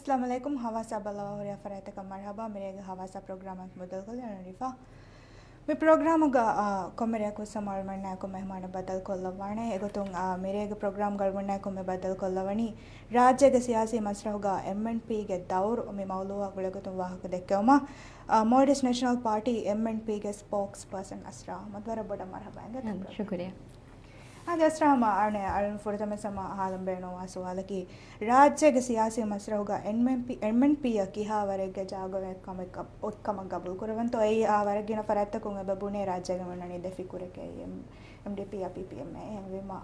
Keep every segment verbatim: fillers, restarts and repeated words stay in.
އައްސަލާމު ޢަލައިކުމް. ހަވާސާ ބައްލަވާ ހުރިހާ ފަރާތްތަކަށް މަރުޙަބާ. މިރޭގެ ހަވާސާ ޕްރޮގްރާމަށް މުދަލްކޮށްލި ރަންރިފާ. މި ޕްރޮގްރާމުގަ، އާ، ކޮންމެ ރެއަކު ސަމާލުމަންނާއެކު މެހުމާނަށް ބައްދަލުކޮށްލައްވާނެ. އެގޮތުން، އާ، މިރޭގެ ޕްރޮގްރާމް ގަޅުމަންނާއެކު މެ ބައްދަލުކޮށްލަވަނީ ރާއްޖޭގެ ސިޔާސީ މަސްރަހުގަ އެމްއެންޕީގެ ދައުރު މި މައުޟޫޢާ ގުޅޭގޮތުން ވާހަކަ ދެއްކެވުމަށް، އާ، މޯލްޑިވްސް ނޭޝަނަލް ޕާޓީ، އެމްއެންޕީގެ ސްޕޯކްސް ޕާސަން އަސްރާ އަޙްމަދު، ވަރަށް ބޮޑަށް މަރުޙަބާ އިނގޭތޯ ޕްރޮގްރާމް. ޝުކުރިއްޔާ. އާދެ އަސްރާ ހަމަ އަނެއް އަޅުން ފުރަތަމަ ހަމަ އަހާލަން ބޭނުންވާ ސުވާލަކީ، ރާއްޖޭގެ ސިޔާސީ މަސްރަހުގަ އެމްއެންޕީ، އެމްއެންޕީއަށް ކިހާ ވަރެއްގެ ޖާގަ އޮތް ކަމެއް ގަ-، އޮތް ކަމަށް ގަބޫލު ކުރެވެންތޯ؟ އެއީ އާ ވަރަށް ގިނަ ފަރާތްތަކުން އެބަ ބުނޭ ރާއްޖޭގަ މި އޮންނަނީ ދެ ފިކުރެކޭ، އެމް-، އެމްޑީޕީއާ ޕީޕީއެމްއޭ. އެހެންވީމަ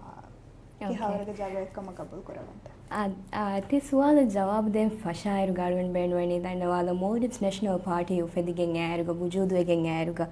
ކިހާ އޯކޭ. ވަރެއްގެ ޖާގަ އޮތް ކަމަށް ގަބޫލު ކުރެވެންތޯ؟ އާ، އާ، ތި ސުވާލަށް ޖަވާބު ދޭން ފަށާއިރު އަޅުގަނޑު ބޭނުންވަނީ ދަންނަވާލަން، މޯލްޑިވްސް ނޭޝަނަލް ޕާޓީ އުފެދިގެން އައިއިރުގަ، ވުޖޫދުވެގެން އައިއިރުގަ،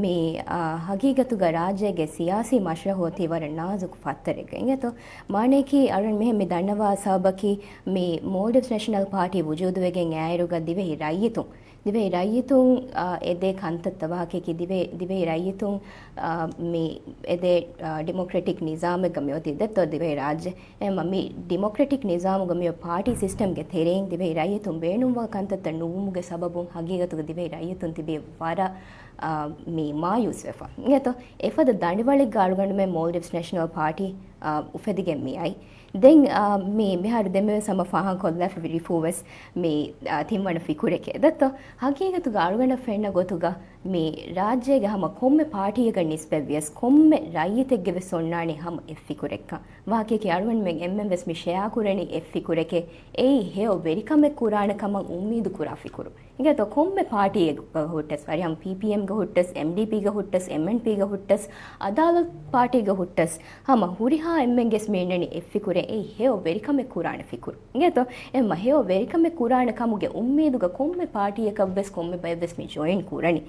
މި، އާ، ހަގީގަތުގަ ރާއްޖޭގެ ސިޔާސީ މަސްރަހު އޮތީ ވަރަށް ނާޒުކު ފައްތަރެއްގަ އިނގޭތޯ. މާނަޔަކީ އަޅުން މިހެން މި ދަންނަވާ ސަބަބަކީ މި މޯލްޑިވްސް ނޭޝަނަލް ޕާޓީ ވުޖޫދުވެގެން އައިއިރުގަ ދިވެހި ރައްޔިތުން، ދިވެހި ރައްޔިތުން، އާ، އެދޭ ކަންތައްތައް ވާހަކައަކީ ދިވެ-، ދިވެހި ރައްޔިތުން، އާ، މި އެދޭ، އާ، ޑިމޮކްރެޓިކް ނިޒާމެއްގަ މި އޮތީ ދެއްތޯ ދިވެހި ރާއްޖެ. އެމަ މި ޑިމޮކްރެޓިކް ނިޒާމުގަ މި ޕާޓީ ސިސްޓަމްގެ ތެރެއިން ދިވެހި ރައްޔިތުން ބޭނުންވާ ކަންތައްތައް ނުވުމުގެ ސަބަބުން ހަގީގަތުގަ ދިވެހި ރައްޔިތުން ތިބީ ވަރަށް، އާ، މި މާޔޫސްވެފަ. އިނގޭތޯ، އެފަދަ ދަނޑިވަޅެއްގަ އަޅުގަނޑުމެން މޯލްޑިވްސް ނޭޝަނަލް ޕާޓީ، އާ، އުފެދިގެން މި އައީ. ދެން، އާ، މި މިހާރު ދެންމެވެސް ހަމަ ފާހަގަކޮށްލާފަ ރިފޫވެސް މި، އާ، ތިންވަނަ ފިކުރެކޭ. ދެއްތޯ، ހަގީގަތުގަ އަޅުގަނޑަށް ފެންނަ ގޮތުގަ މި ރާއްޖޭގެ ހަމަ ކޮންމެ ޕާޓީއަކަށް ނިސްބަތްވިޔަސް ކޮންމެ ރައްޔިތެއްގެވެސް އޮންނާނެ ހަމަ އެއް ފިކުރެއްކަން. ވާހަކައަކީ އަޅުގަނޑުމެން އެންމެންވެސް މި ޝެއާ ކުރަނީ އެއް ފިކުރެކޭ. އެއީ ހެޔޮ ވެރިކަމެއް ކުރާނެ ކަމަށް އުއްމީދު ކުރާ ފިކުރު. އިނގޭތޯ ކޮންމެ ޕާޓީއެއްގަ ހުއްޓަސް، ވަރިހަމަ ޕީޕީއެމްގަ ހުއްޓަސް، އެމްޑީޕީގަ ހުއްޓަސް، އެމްއެންޕީގަ ހުއްޓަސް، އަދާލަތް ޕާޓީގަ ހުއްޓަސް، ހަމަ ހުރިހާ އެންމެންގެސް މި އިންނަނީ އެއް ފިކުރެއް، އެއީ ހެޔޮ ވެރިކަމެއް ކުރާނެ ފިކުރު. އިނގޭތޯ އެމަ ހެޔޮ ވެރިކަމެއް ކުރާނެ ކަމުގެ އުއްމީދުގަ ކޮންމެ ޕާޓީއަކަށްވެސް ކޮންމެ ބައެއްވެސް މި ޖޮއިން ކުރަނީ.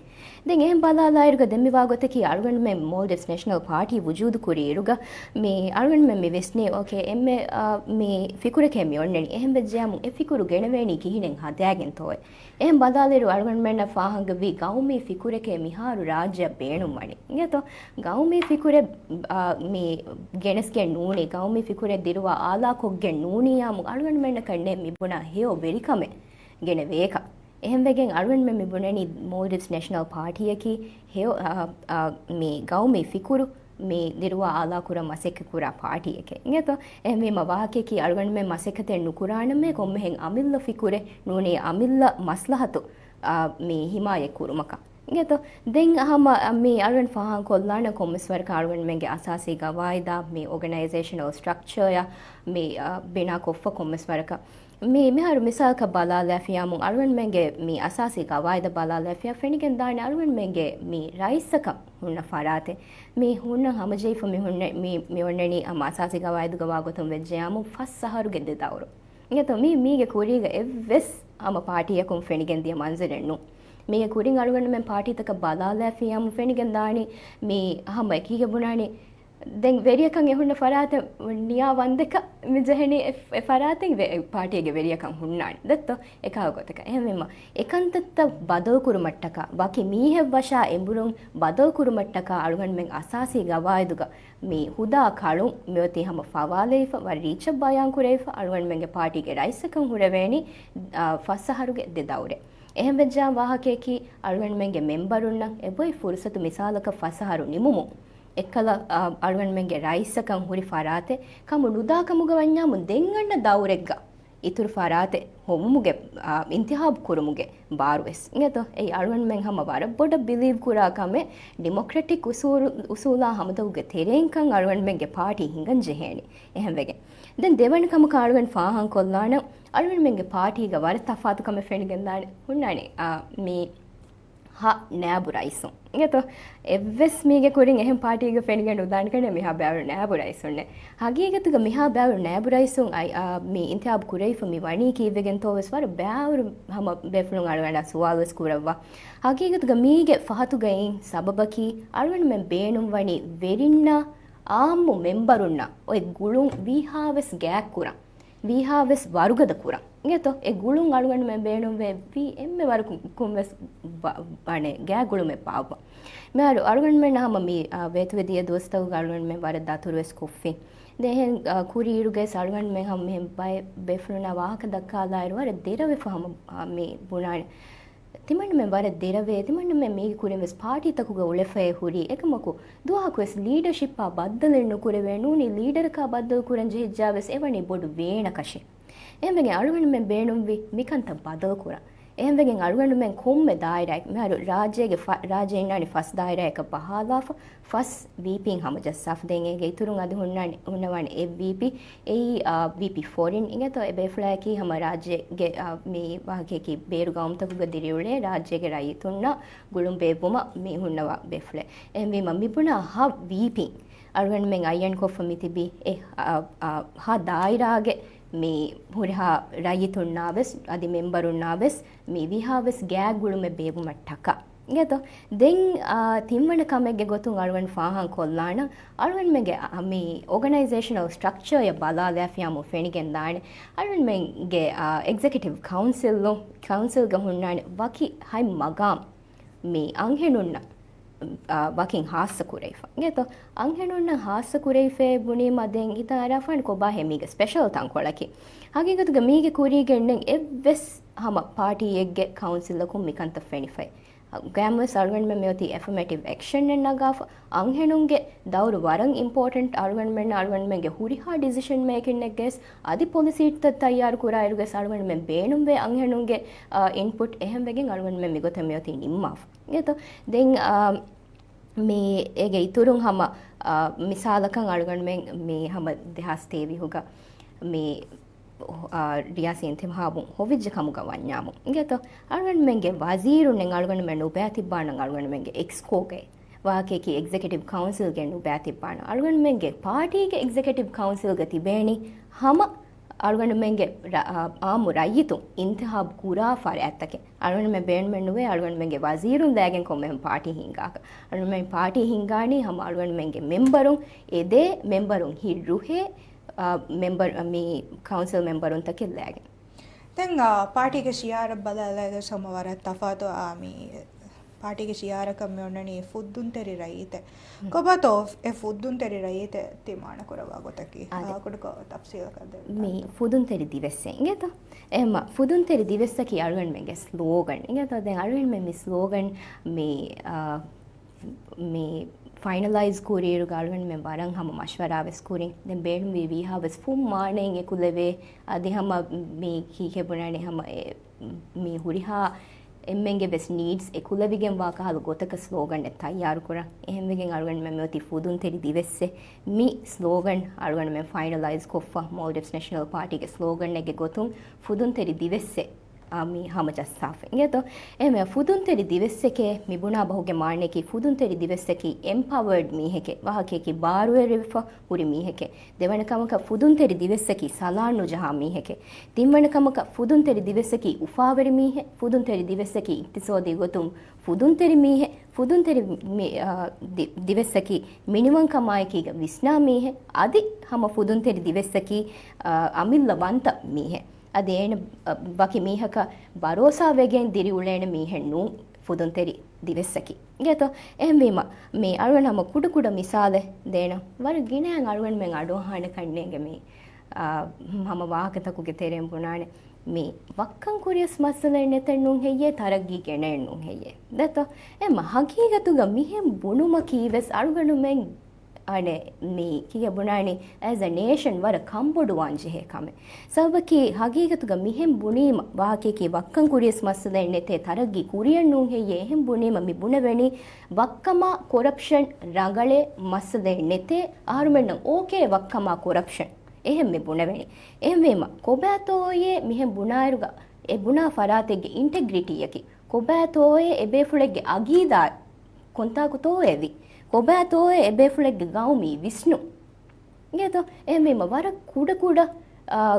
ދެން އެހެން ބަލާލާއިރުގަ ދެން މި ވާގޮތަކީ އަޅުގަނޑުމެން މޯލްޑިވްސް ނޭޝަނަލް ޕާޓީ ވުޖޫދު ކުރި އިރުގަ މި އަޅުގަނޑުމެން މި ވިސްނީ، އޯކޭ، އެންމެ، އާ، މި ފިކުރެކޭ މި އޮންނަނީ. އެހެން ވެއްޖެޔާމު އެ ފިކުރު ގެނެވޭނީ ކިހިނެއް ހަދާގެންތޯއޭ؟ އެހެން ބަލާލިއިރު އަޅުގަނޑުމެންނަށް ފާހަގަވީ ގައުމީ ފިކުރެކޭ މިހާރު ރާއްޖެއަށް ބޭނުންވަނީ. އިނގޭތޯ؟ ގައުމީ ފިކުރެއް، އާ، މި ގެނެސްގެން ނޫނީ، ގައުމީ ފިކުރެއް ދިރުވާ އާލާކޮށްގެން ނޫނީޔާމު އަޅުގަނޑުމެންނަކަށް ނެތް މިބުނާ ހެޔޮ ވެރިކަމެއް ގެނެވޭކަށް. އެހެންވެގެން އަޅުގަނޑުމެން މި ބުނަނީ މޯލްޑިވްސް ނޭޝަނަލް ޕާޓީއަކީ ހެޔޮ، އާ، އާ، މި ގައުމީ ފިކުރު މި ދިރުވާ އާލާކުރަން މަސައްކަތްކުރާ ޕާޓީއެކޭ. އިނގޭތޯ؟ އެހެންވީމަ ވާހަކައަކީ އަޅުގަނޑުމެން މަސައްކަތެއް ނުކުރާނަމޭ ކޮންމެހެން އަމިއްލަ ފިކުރެއް ނޫނީ އަމިއްލަ މަސްލަހަތު، އާ، މި ހިމާޔަތް ކުރުމަކަށް. އިނގޭތޯ؟ ދެން ހަމަ މި އަޅުގަނޑު ފާހަގަކޮށްލާނަން ކޮންމެސް ވަރަކަށް އަޅުގަނޑުމެންގެ އަސާސީ ގަވާއިދާ މި އޯގަނައިޒޭޝަނަލް ސްޓްރަކްޗަރއާ މި، އާ، ބިނާކޮށްފަ ކޮންމެސް ވަރަކަށް މި މިހާރު މިސާލަކަށް ބަލާލާފިޔާމު އަޅުގަނޑުމެންގެ މި އަސާސީ ގަވާއިދަށް ބަލާލާފިޔާ ފެނިގެން ދާނެ އަޅުގަނޑުމެންގެ މި ރައީސަކަށް ހުންނަ ފަރާތެއް މި ހުންނަން ހަމަޖެހިފަ މި ހުންނަ، މި، މި އޮންނަނީ ހަމަ އަސާސީ ގަވާއިދުގަ ވާގޮތުން ވެއްޖެޔާމު ފަސް އަހަރުގެ ދެ ދައުރު. އިނގޭތޯ މީ، މީގެ ކުރީގަ އެއްވެސް ހަމަ ޕާޓީއަކުން ފެނިގެން ދިޔަ މަންޒަރެއް ނޫން. މީގެ ކުރިން އަޅުގަނޑުމެން ޕާޓީތަކަށް ބަލާލާފިޔާމު ފެނިގެން ދާނީ މި ހަމަ އެކީގަ ބުނާނީ ދެން ވެރިޔަކަށް އެ ހުންނަ ފަރާތެއް ނިޔާ ވަންދެކަށް މި ޖެހެނީ އެ، އެ ފަރާތެއް ވެ-، އެ ޕާޓީގެ ވެރިޔަކަށް ހުންނާނެ ދެއްތޯ އެކާ ގޮތަކަށް. އެހެންވީމަ އެ ކަންތައްތައް ބަދަލުކުރުމަށްޓަކާ، ވަކި މީހެއް ވަށާ އެނބުރުން ބަދަލުކުރުމަށްޓަކާ އަޅުގަނޑުމެން އަސާސީ ގަވާއިދުގަ މި ހުދާ ކަޅުން މިއޮތީ ހަމަ ފަވާލެވިފަ، ވަރަށް ރީއްޗަށް ބަޔާން ކުރެވިފަ، އަޅުގަނޑުމެންގެ ޕާޓީގެ ރައީސަކަށް ހުރެވޭނީ، އާ، ފަސް އަހަރުގެ ދެ ދައުރެއް. އެހެން ވެއްޖާ ވާހަކައަކީ އަޅުގަނޑުމެންގެ މެމްބަރުންނަށް އެބޮތް ފުރުސަތު މިސާލަކަށް ފަސް އަހަރު ނިމުމުން އެއްކަލަ، އާ، އަޅުގަނޑުމެންގެ ރައީސަކަށް ހުރި ފަރާތެއް ކަމު ނުދާ ކަމުގަ ވަންޏާމު ދެން އަންނަ ދައުރެއްގަ އިތުރު ފަރާތެއް ހޮވުމުގެ، އާ، އިންތިހާބު ކުރުމުގެ ބާރުވެސް. އިނގޭތޯ؟ އެއީ އަޅުގަނޑުމެން ހަމަ ވަރަށް ބޮޑަށް ބިލީވް ކުރާ ކަމެއް، ޑިމޮކްރެޓިކް އުސޫލު-، އުސޫލާ ހަމަތަކުގެ ތެރެއިންކަން އަޅުގަނޑުމެންގެ ޕާޓީ ހިނގަން ޖެހޭނެ. އެހެންވެގެން. ދެން ދެވަނަ ކަމަކަށް އަޅުގަނޑު ފާހަގަކޮށްލާނަން، އަޅުގަނޑުމެންގެ ޕާޓީގަ ވަރަށް ތަފާތު ކަމެއް ފެނިގެންދާނެ. ހުންނާނެ، އާ، މި ހަ ނާއިބު ރައީސުން. އިނގޭތޯ؟ އެއްވެސް މީގެ ކުރިން އެހެން ޕާޓީގަ ފެނިގެން ނުދާނެ ކަންނޭ މިހާ ބައިވަރު ނާއިބު ރައީސުންނޭ. ހަގީގަތުގަ މިހާ ބައިވަރު ނާއިބު ރައީސުން އައި-، އާ، މި އިންތިހާބު ކުރެވިފަ މި ވަނީ ކީއްވެގެންތޯވެސް ވަރަށް ބައިވަރު ހަމަ ބޭފުޅުން އަޅުގަނޑާ ސުވާލުވެސް ކުރައްވާ. ހަގީގަތުގަ މީގެ ފަހަތުގައި ސަބަބަކީ އަޅުގަނޑުމެން ބޭނުންވަނީ ވެރިންނާ އާއްމު މެމްބަރުންނަށް އޮތް ގުޅުން ވީހާވެސް ގާތްކުރަން. ވީހާވެސް ވަރުގަދަ ކުރަން. އިނގޭތޯ؟ އެ ގުޅުން އަޅުގަނޑުމެން ބޭނުންވޭ ވީ އެންމެ ވަރަކު ކުންވެސް ބަ-، ބަނެ ގާ ގުޅުމެއް ބާއްވަ. މިހާރު އަޅުގަނޑުމެން ހަމަ މި، އާ، ވޭތުވެދިޔަ ދުވަސްތަކުގަ އަޅުގަނޑުމެން ވަރަށް ދަތުރުވެސް ކޮށްފި. ދެ އެހެން، އާ، ކުރިއިރުގައިސް އަޅުގަނޑުމެން ހަމަ މިހެން ބައެއް ބޭފުޅުންނާ ވާހަކަ ދައްކާލާއިރު ވަރަށް ދެރަވެފަ ހަމަ، އާ، މި ބުނާނެ. ތިމަންނަމެން ވަރަށް ދެރަވޭ، ތިމަންނަމެން މީގެ ކުރިން ވެސް ޕާޓީތަކުގަ އުޅެފައި ހުރީ. އެކަމަކު، ދުވަހަކުވެސް ލީޑަޝިޕްއާ ބައްދަލެއް ނުކުރެވޭ. ނޫނީ ލީޑަރަކާ ބައްދަލު ކުރަން ޖެހިއްޖާވެސް އެވަނީ ބޮޑު ވޭނަކަށެއް. އެހެންވެގެން އަޅުގަނޑުމެން ބޭނުންވި މިކަންތައް ބަދަލުކުރަން. އެހެންވެގެން އަޅުގަނޑުމެން ކޮންމެ ދާއިރާއެއް، މިހާރު ރާއްޖޭގެ ފަ-، ރާއްޖެ އިންނާނީ ފަސް ދާއިރާއަކަށް ބަހާލާފަ، ފަސް ވީޕީން ހަމަޖައްސާފަ. ދެން އޭގެ އިތުރުން އަދި ހުންނާނެ، ހުންނަވާނެ އެއް ވީޕީ. އެއީ، އާ، ވީޕީ ފޯރިން އިނގޭތޯ؟ އެ ބޭފުޅާއަކީ ހަމަ ރާއްޖޭގެ، އާ، މި ވާހަކަޔަކީ ބޭރު ގައުމުތަކުގަ ދިރިއުޅޭ ރާއްޖޭގެ ރައްޔިތުންނާ ގުޅުން ބޭއްވުމަށް މި ހުންނަވާ ބޭފުޅެއް. އެހެންވީމަ މި ބުނާ ހަ ވީޕީން އަޅުގަނޑުމެން އައްޔަން ކޮށްފަ މިތިބީ އެ، އާ، އާ، ހަ ދާއިރާގެ މި ހުރިހާ ރައްޔިތުންނާވެސް އަދި މެމްބަރުންނާވެސް މި ވީހާވެސް ގާތް ގުޅުމެއް ބޭއްވުމަށްޓަކާ. އިނގޭތޯ؟ ދެން، އާ، ތިންވަނަ ކަމެއްގެ ގޮތުން އަޅުގަނޑު ފާހަން ކޮށްލާނަން، އަޅުގަނޑުމެންގެ، އާ، މި އޯގަނައިޒޭޝަނަލް ސްޓްރަކްޗަރއަށް ބަލާލާފިޔާމު ފެނިގެން ދާނެ. އަޅުގަނޑުމެންގެ، އާ، އެގްޒެކެޓިވް ކައުންސިލު-، ކައުންސިލްގަ ހުންނާނެ ވަކި ހަތް މަގާމް މި އަންހެނުންނަށް، އާ، ވަކިން ހާއްސަ ކުރެވިފަ. އިނގޭތޯ؟ އަންހެނުންނަށް ހާއްސަ ކުރެވިފައޭ ބުނީމަ ދެން ހިތަށް އަރާފާނެ ކޮބާހޭ މީގެ ސްޕެޝަލް ތަންކޮޅަކީ. ހަގީގަތުގަ މީގެ ކުރީގެންނެއް އެއްވެސް ހަމަ ޕާޓީއެއްގެ ކައުންސިލަކުން މިކަންތައް ފެނިފައި. ގައިމުވެސް އަޅުގަނޑުމެން މިއޮތީ އެފަމޭޓިވް އެކްޝަނެއް ނަގާފަ، އަންހެނުންގެ ދައުރު ވަރަށް އިމްޕޯޓެންޓް. އަޅުގަނޑުމެން، އަޅުގަނޑުމެންގެ ހުރިހާ ޑިސިޝަން މޭކިންއެއްގައިސް އަދި ޕޮލިސީތައް ތައްޔާރު ކުރާއިރުގައިސް އަޅުގަނޑުމެން ބޭނުންވޭ އަންހެނުންގެ، އާ، އިންޕުޓް. އެހެންވެގެން އަޅުގަނޑުމެން މިގޮތަށް މިއޮތީ ނިންމާފަ. އިނގޭތޯ؟ ދެން، އާ، މި އޭގެ އިތުރުން ހަމަ، އާ، މިސާލަކަށް އަޅުގަނޑުމެން މި ހަމަ ދެހާސް ތޭވީހުގަ މި އާ، ރިޔާސީ އިންތިހާބު ހޮވިއްޖެ ކަމުގަ ވަންޏާމު. އިނގޭތޯ؟ އަޅުގަނޑުމެންގެ ވަޒީރުންނެއް އަޅުގަނޑުމެން ނުބައިތިއްބާނަން އަޅުގަނޑުމެންގެ އެކްސްކޯގައި. ވާހަކަޔަކީ އެގްޒެކެޓިވް ކައުންސިލްގައި ނުބައިތިއްބާނަން. އަޅުގަނޑުމެންގެ ޕާޓީގެ އެގްޒެކެޓިވް ކައުންސިލްގަ ތިބޭނީ ހަމަ އަޅުގަނޑުމެންގެ ރަ-، އާ، އާއްމު ރައްޔިތުން އިންތިހާބު ކުރާ ފަރާތްތަކެއް. އަޅުގަނޑުމެން ބޭނުމެއް ނުވޭ އަޅުގަނޑުމެންގެ ވަޒީރުން ލައިގެން ކޮންމެހެން ޕާޓީ ހިންގާކަށް. އަޅުގަނޑުމެން ޕާޓީ ހިންގާނީ ހަމަ އަޅުގަނޑުމެންގެ މެމްބަރުން އެދޭ މެމްބަރުން ހިތް ރުހޭ އާ، މެމްބަރު، މި ކައުންސިލް މެމްބަރުންތަކެއް ލައިގެން. ދެން، އާ، ޕާޓީގެ ޝިއާރަށް ބަލާލާގެ ހަމަ ވަރަށް ތަފާތު، އާ، މި ޕާޓީގެ ޝިއާރަކަށް މި އޮންނަނީ ފުއްދުންތެރި ރައްޔިތެއް. މް. ކޮބާތޯ އެ ފުއްދުންތެރި ރައްޔިތެއް ތި މާނަ ކުރައްވާ ގޮތަކީ؟ އާދެ. އާ، ކުޑަކޮށް ތަފްސީލަކަށް ދެން. މި ފުދުންތެރި ދިވެއްސެއް އިނގޭތޯ؟ އެހެމަ ފުދުންތެރި ދިވެއްސަކީ އަޅުގަނޑުމެންގެ ސްލޯގަން އިނގޭތޯ؟ ދެން އަޅުގަނޑުމެން މި ސްލޯގަން މި، އާ، މި ފައިނަލައިޒް ކުރިއިރުގަ އަޅުގަނޑުމެން ވަރަށް ހަމަ މަޝްވަރާ ވެސް ކުރިން. ދެން ބޭނުންވީ ވީހާ ވެސް ފުން މާނައިން އެކުލެވޭ، އަދި ހަމަ މި ކީކޭ ބުނާނީ ހަމަ އެ، މި ހުރިހާ އެންމެންގެ ވެސް ނީޑްސް އެކުލެވިގެން ވާ ކަހަލަ ގޮތަކަށް ސްލޯގަންއެއް ތައްޔާރު ކުރަން. އެހެންވެގެން އަޅުގަނޑުމެން މިއޮތީ ފުދުންތެރި ދިވެއްސެއް. މި ސްލޯގަން އަޅުގަނޑުމެން ފައިނަލައިޒް ކޮށްފަ މޯލްޑިވްސް ނެޝަނަލް ޕާޓީގެ ސްލޯގަންއެއްގެ ގޮތުން ފުދުންތެރި ދިވެއްސެއް އާ، މި ހަމަޖައްސާފަ. އިނގޭތޯ؟ އެހެމެ ފުދުންތެރި ދިވެއްސެކޭ މި ބުނާ ބަހުގެ މާނަޔަކީ ފުދުންތެރި ދިވެއްސަކީ އެމްޕަވަރޑް މީހެކޭ، ވާހަކަޔަކީ ބާރުވެރިވެފަ ހުރި މީހެކޭ. ދެވަނަ ކަމަކަށް ފުދުންތެރި ދިވެއްސަކީ ސަލާން ނުޖަހާ މީހެކޭ. ތިންވަނަ ކަމަކަށް ފުދުންތެރި ދިވެއްސަކީ އުފާވެރި މީހެއް، ފުދުންތެރި ދިވެއްސަކީ އިޤްތިޞާދީ ގޮތުން ފުދުންތެރި މީހެއް، ފުދުންތެރި މި-، އާ، ދި-، ދިވެއްސަކީ މިނިވަންކަމާއެކީގަ ވިސްނާ މީހެއް، އަދި ހަމަ ފުދުންތެރި ދިވެއްސަކީ، އާ، އަމިއްލަ ވަންތަ މީހެއް. އަދި އޭނަ، އަ، ވަކި މީހަކަށް ބަރޯސާވެގެން ދިރިއުޅޭނެ މީހެއް ނޫން ފުދުންތެރި ދިވެއްސަކީ. އިނގޭތޯ؟ އެހެންވީމަ، މި އަޅުގަނޑު ހަމަ ކުޑަކުޑަ މިސާލެއް ދޭނަން. ވަރަށް ގިނައިން އަޅުގަނޑުމެން އަޑުއަހާނެ ކަންނޭނގެ މި، އާ، ހަމަ ވާހަކަތަކުގެ ތެރެއިން ބުނާނެ. މި ވައްކަން ކުރިޔަސް މައްސަލައެއް ނެތެއް ނޫން ހެއްޔޭ، ތަރައްގީ ގެނައެއް ނޫން ހެއްޔޭ. ދެތޯ؟ އެމަ ހަގީގަތުގަ މިހެން ބުނުމަކީ ވެސް އަޅުގަނޑުމެން އަނެއް މީ ކީއް ބުނާނީ، އޭޒް އަ ނޭޝަން ވަރަށް ކަންބޮޑުވާން ޖެހޭ ކަމެއް. ސަބަބަކީ ހަގީގަތުގަ މިހެން ބުނީމަ، ވާހަކަޔަކީ ވައްކަން ކުރިޔަސް މައްސަލައެއް ނެތޭ، ތަރައްގީ ކުރިޔަށް ނޫން ހެއްޔޭ، އެހެން ބުނީމަ މި ބުނެވެނީ ވައްކަމާ ކޮރަޕްޝަން ރަނގަޅޭ މައްސަލައެއް ނެތޭ، އަހަރުމެންނަށް އޯކޭ ވައްކަމާ ކޮރަޕްޝަން. އެހެން މި ބުނެވެނީ. އެހެންވީމަ ކޮބާތޯއޭ މިހެން ބުނާއިރުގަ އެ ބުނާ ފަރާތެއްގެ އިންޓެގްރިޓީއަކީ، ކޮބާތޯއޭ އެބޭފުޅެއްގެ އަގީދާ ކޮންތާކުތޯއޭ ވީ؟ ކޮބާތޯއޭ އެބޭފުޅެއްގެ ގައުމީ ވިސްނުން؟ އިނގޭތޯ؟ އެހެންވީމަ ވަރަށް ކުޑަކުޑަ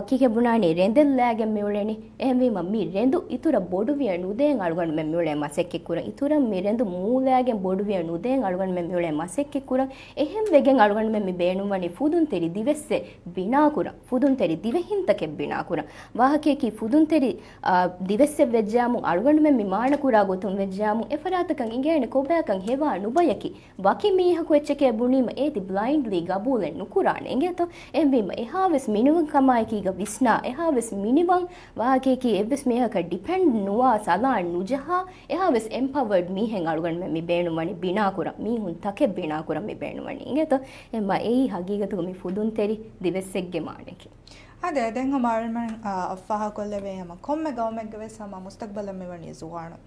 ކިކެ ބުނާނީ ރެނދެއްލާގެން މިއުޅެނީ. އެހެންވީމަ މި ރެނދު އިތުރަށް ބޮޑުވިޔަ ނުދޭން އަޅުގަނޑުމެން މިއުޅޭ މަސައްކަތްކުރަން. އިތުރަށް މި ރެނދު މޫލާގެން ބޮޑުވިޔަ ނުދޭން އަޅުގަނޑުމެން މިއުޅޭ މަސައްކަތްކުރަން. އެހެން ވެގެން އަޅުގަނޑުމެން މި ބޭނުންވަނީ ފުދުންތެރި ދިވެއްސެއް ބިނާކުރަން، ފުދުންތެރި ދިވެހިންތަކެއް ބިނާކުރަން. ވާހަކަޔަކީ ފުދުންތެރި، އާ، ދިވެއްސެއް ވެއްޖާމު އަޅުގަނޑުމެން މި މާނަކުރާ ގޮތުން ވެއްޖާމު އެފަރާތަކަށް އިނގޭނެ ކޮބާކަން ހެވާ ނުބަޔަކީ. ވަކި މީހަކު އެއްޗެކޭ ބުނީމަ އޭތި ބްލައިންޑްލީ ގަބޫލެއް ނުކުރާނެ އިނގޭތޯ. އެހެންވީމަ އެހާވެސް މިނިވަންކަމާއެކީގަ ވިސްނާ، އެހާވެސް މިނިވަން ވާހަކަޔަކީ އެއްވެސް މީހަކަށް ޑިޕެންޑް ނުވާ، ސަލާން ނުޖަހާ، އެހާވެސް އެމްޕަވަރޑް މީހެއް އަޅުގަނޑުމެން މި ބޭނުންވަނީ ބިނާކުރަން، މީހުން ތަކެއް ބިނާކުރަން މި ބޭނުންވަނީ އިނގޭތޯ. އެމަ އެއީ ހަގީގަތުގަ މި ފުދުންތެރި ދިވެއްސެއްގެ މާނަޔަކީ. އާދެ، ދެން ހަމަ އަޅުމެން، އާ، ފާހަގަކޮށްލެވޭ ހަމަ ކޮންމެ ގައުމެއްގެ ވެސް ހަމަ މުސްތަގްބަލަށް މިވަނީ ޒުވާނުން.